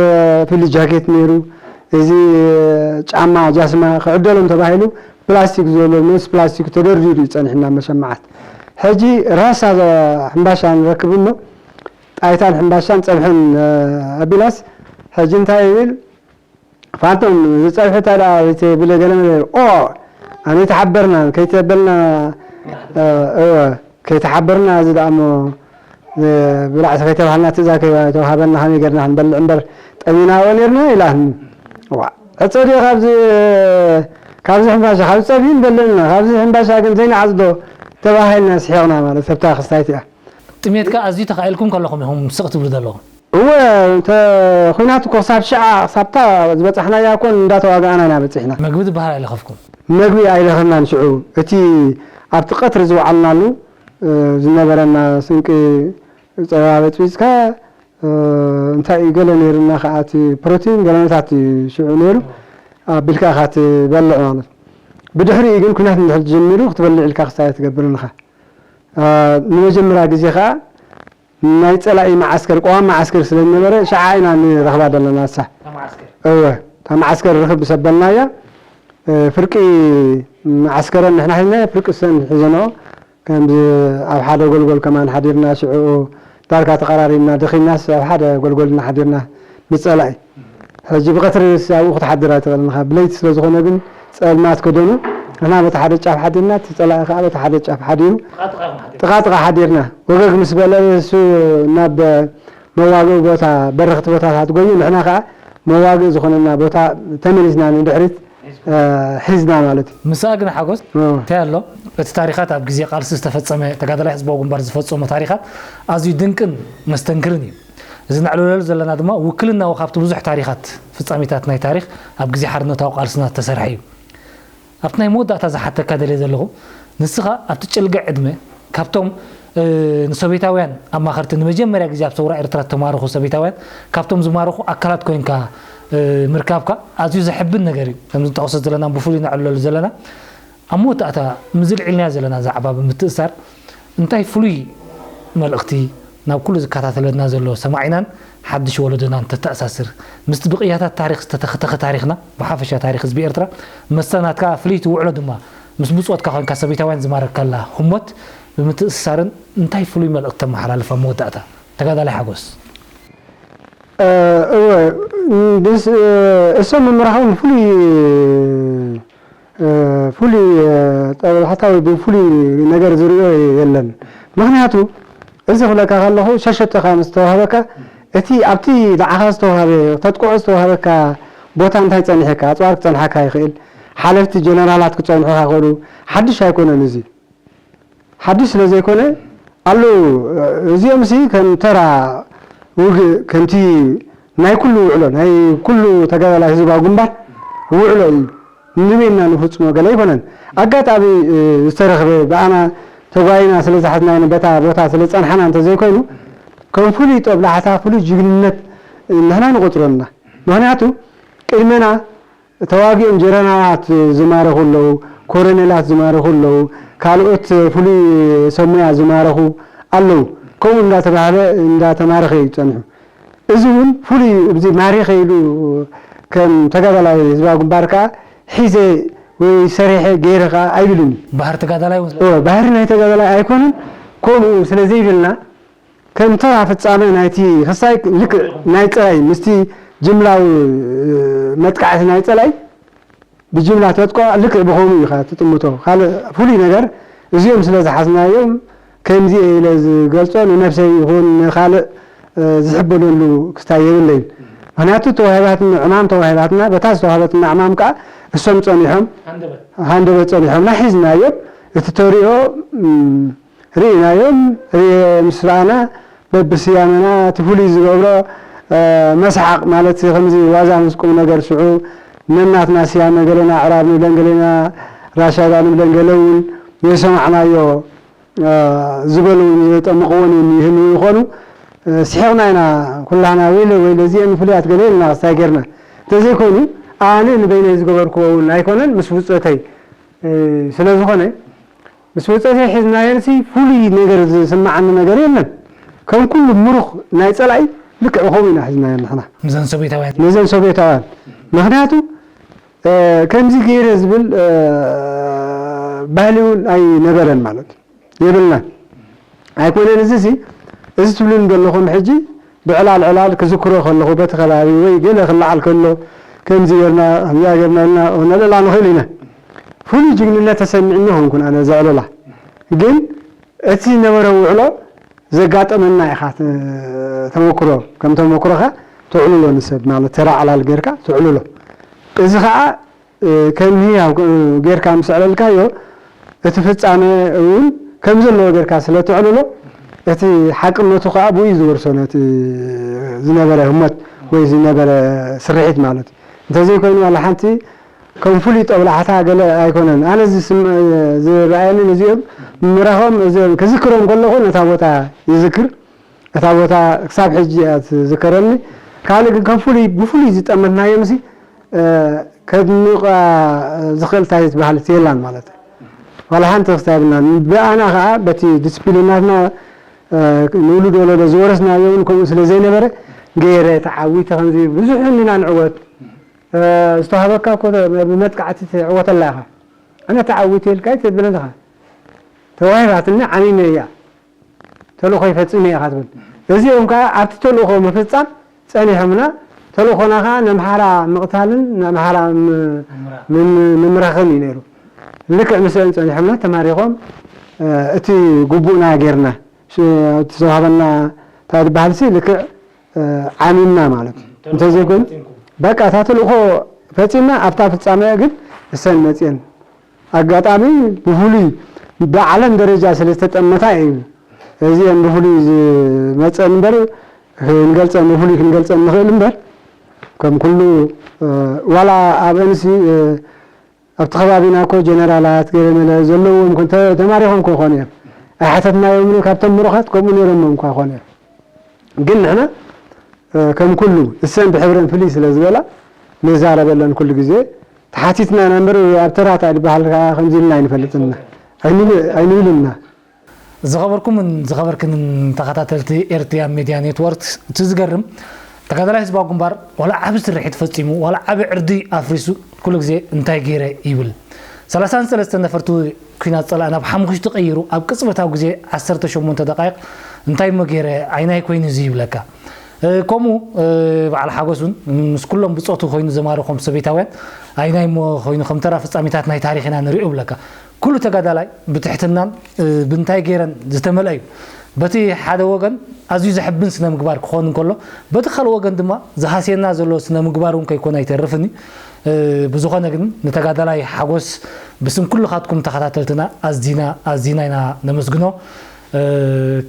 ፍሊ ጃኬት ነይሩ። እዚ ጫማ ጃስማ ክዕደሎም ተባሂሉ ፕላስቲክ ዘሎ ምስ ፕላስቲክ ተደርዲሩ እዩ ጸኒሕና መሸማዓት። ሕጂ ራሳ ሕምባሻ ንረክብ እሞ ጣይታን ሕምባሻን ጸብሕን፣ እ፣ ኣቢላስ ሕጂ እንታይ ይብል? ፋንቶም ዝጸብሒ እታ ደኣ ዘይትብል ገለ መለ፣ ኦ፣ ኣነ ተሓበርና፣ ከይተበልና፣ እ፣ እወ፣ ከይተሓበርና፣ እዚ ደኣ እሞ፣ እ፣ ብላዕ ከይተባህልና፣ ትእዛዝ ከይተዋሃበና፣ ከመይ ጌርና ክንበልዕ እምበር፣ ጠሚናዎ ኔርና፣ ኢላትኒ። ዋ፣ ዕጸ ድዮ ካብዚ፣ ካብዚ ሕምባሻ፣ ካብዚ ጸብሒ ንበልዕና፣ ካብዚ ሕምባሻ ግን ዘይንዓጽዶ ተባሂልና ስሒቕና ማለት፣ ኣብታ ክስታይት እያ። ጥሜት ከኣ ኣዝዩ ተኻኢልኩም ከለኹም ኢኹም ስቕ ትብሉ ዘለኹም። እወ፣ እንተ ኹናት እኮ ክሳብ ሽዓ፣ ክሳብታ ዝበጻሕናያ እኮ እንዳተዋጋእና ኢና በጺሕና። መግቢ ዝበሃል ኣይለኸፍኩም? መግቢ ኣይለኸፍናን ሽዑ። እቲ ኣብቲ ቀትሪ ዝወዓልናሉ፣ እ፣ ዝነበረና ስንቂ ጸባ በጽቢጽካ፣ እ፣ እንታይ እዩ ገለ ነይሩና ከኣ እቲ ፕሮቲን ገለመታት እዩ ሽዑ ነይሩ። ኣቢልካ ኢኻ ትበልዕ ማለት። ብድሕሪኡ ግን ኲናት እንድሕር ጀሚሩ ክትበልዕ ኢልካ ክሳብ ኣይትገብርን ኢኻ። እ፣ ንመጀመርያ ግዜ ከኣ ናይ ጸላኢ መዓስከር፣ ቀዋሚ መዓስከር ስለ ዝነበረ፣ ሽዓ ኢና ንረኽባ ዘለና ንሳ። እታ መዓስከር? እወ፣ እታ መዓስከር ርኽብ ምስ ኣበልናያ፣ እ፣ ፍርቂ መዓስከረን ንሕና ሒዝናዮ፣ ፍርቂ እሰን ሒዘንኦ፣ ከምዚ ኣብ ሓደ ጎልጎል ከማን ሓዲርና፣ ሽዑ ዳርጋ ተቐራሪብና፣ ደኺምናስ ኣብ ሓደ ጎልጎል ኢና ሓዲርና ብጸላኢ። ሕጂ ብቐትሪ ኣብኡ ክትሓድር ኣይትኽእልን ኢኻ። ብለይቲ ስለ ዝኾነ ግን ጸልማት ከደኑ፣ ንሕና በቲ ሓደ ጫፍ ሓዲርና፣ እቲ ጸላኢ ከኣ በቲ ሓደ ጫፍ ሓዲሩ፣ ጥቓ ጥቓ ኢኹም ሓዲርኩም? ጥቓ ጥቓ ሓዲርና። ወገግ ምስ በለ እሱ ናብ መዋግኢ ቦታ፣ በረኽቲ ቦታታት ጎዩ፣ ንሕና ከኣ መዋግኢ ዝኾነና ቦታ ተመሊስና ንድሕሪት፣ እ፣ ሒዝና ማለት እዩ። ምስኣ ግን ሓጎስ እ። እንታይ ኣሎ? እቲ ታሪኻት ኣብ ግዜ ቃልሲ ዝተፈጸመ፣ ተጋዳላይ ህዝባዊ ግንባር ዝፈጸሞ ታሪኻት ኣዝዩ ድንቅን መስተንክርን እዩ። እዚ ነዕልለሉ ዘለና ድማ ውክልናኡ ካብቲ ብዙሕ ታሪኻት፣ ፍጻሜታት ናይ ታሪኽ ኣብ ግዜ ሓርነታዊ ቃልስና ዝተሰርሐ እዩ። ኣብቲ ናይ መወዳእታ ዝሓተካ ደልየ ዘለኹ፣ ንስኻ ኣብቲ ጭልግዕ ዕድመ ካብቶም፣ እ፣ ንሶቬታውያን ኣማኸርቲ ንመጀመርያ ግዜ ኣብ ሰውራ ኤርትራ እተማረኹ ሶቬታውያን ካብቶም ዝማረኹ ኣካላት ኮይንካ፣ እ፣ ምርካብካ ኣዝዩ ዘሕብን ነገር እዩ። ከምዚ ንጠቕሶ ዘለና ብፍሉይ ነዕልለሉ ዘለና ኣብ መወዳእታ፣ ምስዚ ኣልዒልናዮ ዘለና ዛዕባ ብምትእስሳር፣ እንታይ ፍሉይ መልእኽቲ ናብ ኩሉ ዝከታተለና ዘሎ ሰማዒናን ሓድሽ ወለዶናን ተተኣሳስር? ምስቲ ብቕያታት ታሪኽ ዝተተኽተኸ ታሪኽና፣ ብሓፈሻ ታሪኽ ህዝቢ ኤርትራ፣ ምስታ ናትካ ፍልይቲ ውዕሎ ድማ፣ ምስ ብጾትካ ኾይንካ ሰበይታውያን ዝማረካላ ህሞት ብምትእስሳርን እንታይ ፍሉይ መልእኽቲ ተመሓላልፍ ኣብ መወዳእታ? ተጋዳላይ ሓጎስ። እወ፣ ምስ እሶም ምምራኾም ፍሉይ ፍሉይ ጠብላሕታ ወይ ብፍሉይ ነገር ዝርእዮ የለን። ምኽንያቱ እዚ ክብለካ ከለኹ ሸሸተኻ ምስ ተዋህበካ እቲ ኣብቲ ንዓኻ ዝተዋህበ ተጥቅዖ ዝተዋህበካ ቦታ እንታይ ጸኒሐካ ኣጽዋር ክጸንሓካ ይኽእል፣ ሓለፍቲ ጀነራላት ክጸንሑኻ ይኽእሉ። ሓድሽ ኣይኮነን እዚ። ሓድሽ ስለ ዘይኮነ ኣለዉ። እዚኦም ሲ ከም ተራ ውግእ ከምቲ ናይ ኩሉ ውዕሎ ናይ ኩሉ ተጋዳላይ ህዝባዊ ግንባር ውዕሎ እዩ። ንበይንና ንፍጽሞ ገለ ኣይኮነን። ኣጋጣሚ ዝተረኽበ ብኣና ተጓይና ስለ ዝሓዝናዮ በታ ቦታ ስለ ዝጸንሓና እንተዘይኮይኑ ከም ፍሉይ ጦብላሕታ ፍሉይ ጅግንነት ንሕና ንቆጽሮ ኣለና። ምኽንያቱ ቅድመና ተዋጊኦም ጀነራላት ዝማረኹ ኣለዉ፣ ኮረኔላት ዝማረኹ ኣለዉ፣ ካልኦት ፍሉይ ሰብ ሞያ ዝማረኹ ኣለዉ። ከምኡ እንዳተባህለ እንዳተማረኸ እዩ ጸኒሑ። እዚ እውን ፍሉይ እዩ። እዚ ማሪኸ ኢሉ ከም ተጋዳላይ ህዝባዊ ግንባር ከኣ ሒዘ ወይ ሰሪሐ ገይረ ከኣ ኣይብልን እዩ። ባህሪ ተጋዳላይ እውን ስለ እወ፣ ባህሪ ናይ ተጋዳላይ ኣይኮነን። ከምኡ ስለ ዘይብልና ከም ተራ ፍጻመ ናይቲ ክሳይ ልክዕ ናይ ጸላኢ ምስቲ ጅምላዊ መጥቃዕቲ ናይ ጸላኢ ብጅምላ ተጥቆ ልክዕ ብኸምኡ ኢኻ ትጥምቶ። ካልእ ፍሉይ ነገር እዚኦም ስለ ዝሓዝናዮም ከምዚ ኢለ ዝገልጾ ንነብሰይ ይኹን ንኻልእ ዝሕበነሉ ክስታይ የብለይን። ምኽንያቱ ተዋሂባትና ዕማም ተዋሂባትና በታ ዝተዋህበትና ዕማም ከኣ እሶም ጸኒሖም ሃንደበት ጸኒሖምና ሒዝናዮም። እቲ ተሪኦ ርኢናዮም። ርእ ምስ ረኣና በብስያመና እቲ ፍሉይ ዝገብሮ መስሓቕ ማለት ከምዚ ዋዛ ምስ ቁም ነገር ሽዑ ነናትና ስያመ ገለና ዕራብ ንብለን ገለና ራሻዳ ንብለን ገለ እውን የሰማዕናዮ ዝበሉ እውን ዘጠምቕዎን ይህልዉ ይኾኑ። ስሒቕና ኢና ኩላህና ወይለ ወይለ እዚአን ፍሉያት ገለ ኢልና ክስታይ ጌርና እንተዘይኮይኑ ኣነ ንበይነይ ዝገበርክዎ እውን ኣይኮነን ምስ ውፅእተይ ስለ ዝኾነ ምስ ወፀተ ሒዝናዮንሲ ፍሉይ ነገር ዝስምዓኒ ነገር የለን። ከም ኩሉ ምሩኽ ናይ ፀላኢ ልክዕ ብኸምኡ ኢና ሒዝናዮ ንሕና። ምዘን ሶቬታውያን። ነዘን ሶቬታውያን። ምኽንያቱ ከምዚ ገይረ ዝብል ባህሊ እውን ኣይነበረን ማለት የብልናን። ኣይኮነን እዚሲ እዚ ትብሉኒ ዘለኹም ሕጂ ብዕላል ዕላል ክዝክሮ ከለኹ በቲ ከባቢ ወይ ገለ ክለዓል ከሎ ከምዚ ጌርና ከምዚኣ ጌርና ኢልና ነልዕላ ንኽእል ኢና። ፍሉይ ጅግንነት ተሰሚዕኒ ኾንኩን ኣነ ዘዕልላ ግን እቲ ዝነበረ ውዕሎ ዘጋጠመና ኢኻ ተመክሮ ከም ተመክሮኻ ተዕልሎ ንሰብ ማለት ተራ ዕላል ጌርካ ተዕልሎ። እዚ ኸዓ ከም ህያው ጌርካ ምስ ኣዕለልካዮ እቲ ፍጻመ እውን ከም ዘለዎ ጌርካ ስለ ተዕልሎ እቲ ሓቅነቱ ኸዓ ብኡ እዩ ዝወርሶ ነቲ ዝነበረ ህሞት ወይ ዝነበረ ስርሒት ማለት እዩ። እንተዘይኮይኑ ዋላ ሓንቲ ከም ፍሉይ ጦብላሕታ ገለ ኣይኮነን። ኣነ ዝረኣየኒ ነዚኦም ምምራኾም ክዝክሮም ከለኹ ነታ ቦታ ይዝክር። እታ ቦታ ክሳብ ሕጂ እያ ትዝከረኒ። ካልእ ግን ከም ፍሉይ ብፍሉይ ዝጠመትናዮምሲ ከድንቓ ዝኽእል እንታይ ዝበሃል የላን ማለት እዩ። ዋላ ሓንቲ ክስታይ የብልናን። ብኣና ኸዓ በቲ ዲስፕሊናትና ንውሉድ ወለዶ ዝወረስናዮን ከምኡ ስለ ዘይነበረ ገይረ ተዓዊተ ከምዚ ብዙሕ እንዲና ንዕወት ዝተዋህበካ እኮ ብመጥቃዕቲ ትዕወተላ ኢኻ። ኣነ ተዓዊተ ኢልካ ኣይተብልን ኢኻ። ተዋሂባትኒ ዓሚመ እያ። ተልእኾይ ፈጺመ ኢኻ ትብል። እዚኦም ከኣ ኣብቲ ተልእኾ ምፍጻም ጸኒሖምና። ተልእኾና ከኣ ነምሓራ ምቕታልን ነምሓራ ምምራኽን እዩ ነይሩ። ልክዕ ምስኦም ጸኒሖምና ተማሪኾም እቲ ግቡእና ጌርና እቲ ዝተዋህበና እንታይ ዝበሃልሲ ልክዕ ዓሚምና ማለት እዩ። እንተዘይኮይኑ በቃ እታ ተልእኾ ፈጺምና ኣብታ ፍጻመ ግን እሰን መጽየን ኣጋጣሚ ብፍሉይ ብዓለም ደረጃ ስለ ዝተጠመታ እዩ እዚአን ብፍሉይ ዝመፀን እምበር ክንገልፀን ብፍሉይ ክንገልፀን ንኽእል እምበር ከም ኩሉ ዋላ ኣብአንሲ ኣብቲ ከባቢና እኮ ጀነራላት ገለመለ ዘለዎም ተማሪኾም እኮ ይኾኑ እዮም ኣይሓተትናዮም ካብቶም ምሩኻት ከምኡ ነይሮም እኳ ይኾኑ እዮም ግን ንሕና ከም ኩሉ እሰን ብሕብረን ፍልይ ስለ ዝበላ ንዛረበለን ኩሉ ግዜ ተሓቲትና ኢና እምበር ኣብ ተራታ ዝበሃል ከዓ ከምዚ ኢልና ኣይንፈልጥና ኣይንብልና። ዝኸበርኩምን ዝኸበርክንን ተኸታተልቲ ኤርትሪያን ሜድያ ኔትወርክ እቲ ዝገርም ተጋዳላይ ህዝባዊ ግንባር ዋላ ዓቢ ስርሒት ፈጺሙ ዋላ ዓቢ ዕርዲ ኣፍሪሱ ኩሉ ግዜ እንታይ ገይረ ይብል። ሰላሳን ሰለስተን ነፈርቲ ኲናት ጸላኢ ናብ ሓሙኽሽቲ ቀይሩ ኣብ ቅጽበታዊ ግዜ ዓሰርተ ሸሞንተ ደቓይቕ እንታይ እሞ ገይረ ኣይናይ ኮይኑ እዚ ይብለካ። ከምኡ በዓል ሓጎስ እውን ምስ ኩሎም ብፆቱ ኮይኑ ዘማርኾም ሰበይታውያን ኣይናይ ሞ ኮይኑ ከም ተራ ፍፃሜታት ናይ ታሪክ ኢና ንሪኦ ብለካ። ኩሉ ተጋዳላይ ብትሕትናን ብንታይ ገይረን ዝተመልአ እዩ። በቲ ሓደ ወገን ኣዝዩ ዘሕብን ስነ ምግባር ክኾን እንከሎ፣ በቲ ካልእ ወገን ድማ ዝሃስየና ዘሎ ስነ ምግባር እውን ከይኮነ ኣይተርፍን እዩ። ብዝኾነ ግን ንተጋዳላይ ሓጎስ ብስም ኩልኻትኩም ተኸታተልትና ኣዝና ኣዝና ኢና ነመስግኖ።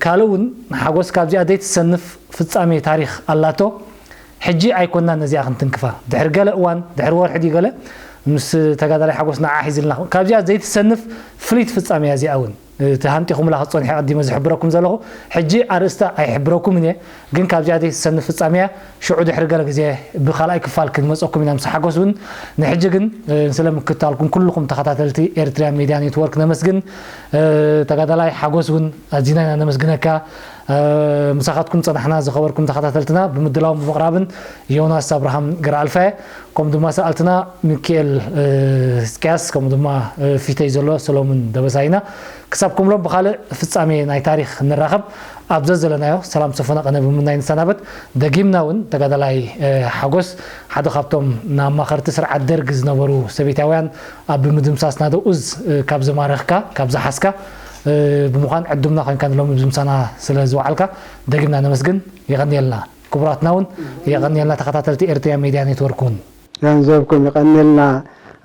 ካልእ እውን ሓጎስ ካብዚኣ ዘይትሰንፍ ፍጻሜ ታሪኽ ኣላቶ። ሕጂ ኣይኮናን ነዚኣ ክንትንክፋ። ድሕሪ ገለ እዋን፣ ድሕሪ ወርሒ ድዩ ገለ፣ ምስ ተጋዳላይ ሓጎስ ንዓ ሒዝልና። ካብዚኣ ዘይትሰንፍ ፍልይቲ ፍጻሜ እያ እዚኣ እውን። እቲ ሃንጢኹምላ ክትጸንሑ ቀዲመ ዝሕብረኩም ዘለኹ። ሕጂ ኣርእስታ ኣይሕብረኩምን እየ፣ ግን ካብዚኣ ዘይትሰንፍ ፍጻሜ እያ። ሽዑ ድሕሪ ገለ ግዜ ብኻልኣይ ክፋል ክንመጸኩም ኢና ምስ ሓጎስ እውን። ንሕጂ ግን፣ እ፣ ስለ ምክትታልኩም ኩልኹም ተኸታተልቲ ኤርትርያን ሚድያ ኔትወርክ ነመስግን። እ፣ ተጋዳላይ ሓጎስ እውን ኣዚና ኢና ነመስግነካ። እ፣ ምሳኻትኩም ጸናሕና ዝኸበርኩም ተኸታተልትና ብምድላውን ብምቕራብን ዮናስ ኣብርሃም ገረኣልፋየ፣ ከምኡ ድማ ሰኣልትና ሚኪኤል፣ እ፣ ህዝቅያስ፣ ከምኡ ድማ፣ እ፣ ፊተይ ዘሎ ሰሎሙን ደበሳይ ኢና። ክሳብ ከምሎም ብኻልእ ፍጻሜ ናይ ታሪኽ ንራኸብ። ኣብ ዘዘለናዮ ሰላም ሰፈነ ቀነ ብምናይ ንሰናበት። ደጊምና እውን ተጋዳላይ፣ እ፣ ሓጎስ ሓደ ካብቶም ንኣማኸርቲ ስርዓት ደርግ ዝነበሩ ሰቤታውያን ኣብ ብምድምሳስ ናደኡዝ፣ እ፣ ካብ ዘማረኽካ፣ ካብ ዝሓዝካ፣ እ፣ ብምዃን ዕዱምና ኮይንካ ንሎሚ ብምሳና ስለ ዝወዓልካ ደጊምና ነመስግን። የቐንየልና። ክቡራትና እውን የቐንየልና ተኸታተልቲ ኤርትርያ ሚድያ ኔትወርክ እውን። ገንዘብኩም የቐንየልና።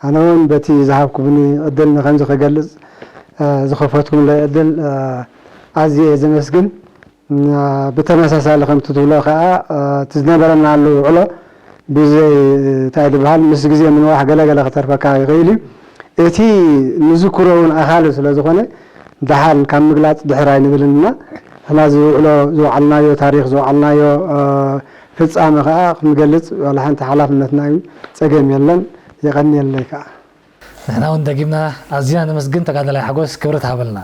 ኣነ እውን በቲ ዝሃብኩምኒ ዕድል ንኸምዚ ክገልጽ፣ እ፣ ዝኸፈትኩምለይ ዕድል፣ እ፣ ኣዝየ እየ ዘመስግን። እ፣ ብተመሳሳሊ ከምቲ ትብሎ ከኣ፣ እ፣ እቲ ዝነበረናሉ ውዕሎ ብዘይ፣ እንታይ ዝበሃል፣ ምስ ግዜ ምንዋሕ ገለ ገለ ክተርፈካ ይኽእል እዩ። እቲ ንዝክሮ እውን ኣኻሊ ስለ ዝኾነ፣ ደሓን ካብ ምግላጽ ድሕር ኣይንብልን እና፣ ንሕና እዚ ውዕሎ ዝወዓልናዮ፣ ታሪኽ ዝወዓልናዮ፣ እ፣ ፍጻመ ከኣ ክንገልጽ ዋላ ሓንቲ ሓላፍነትና እዩ፣ ጸገም የለን። የቐንየለይ ከኣ። ንሕና እውን ደጊምና ኣዚና ነመስግን ተጋዳላይ ሓጎስ፣ ክብረት ሃበልና።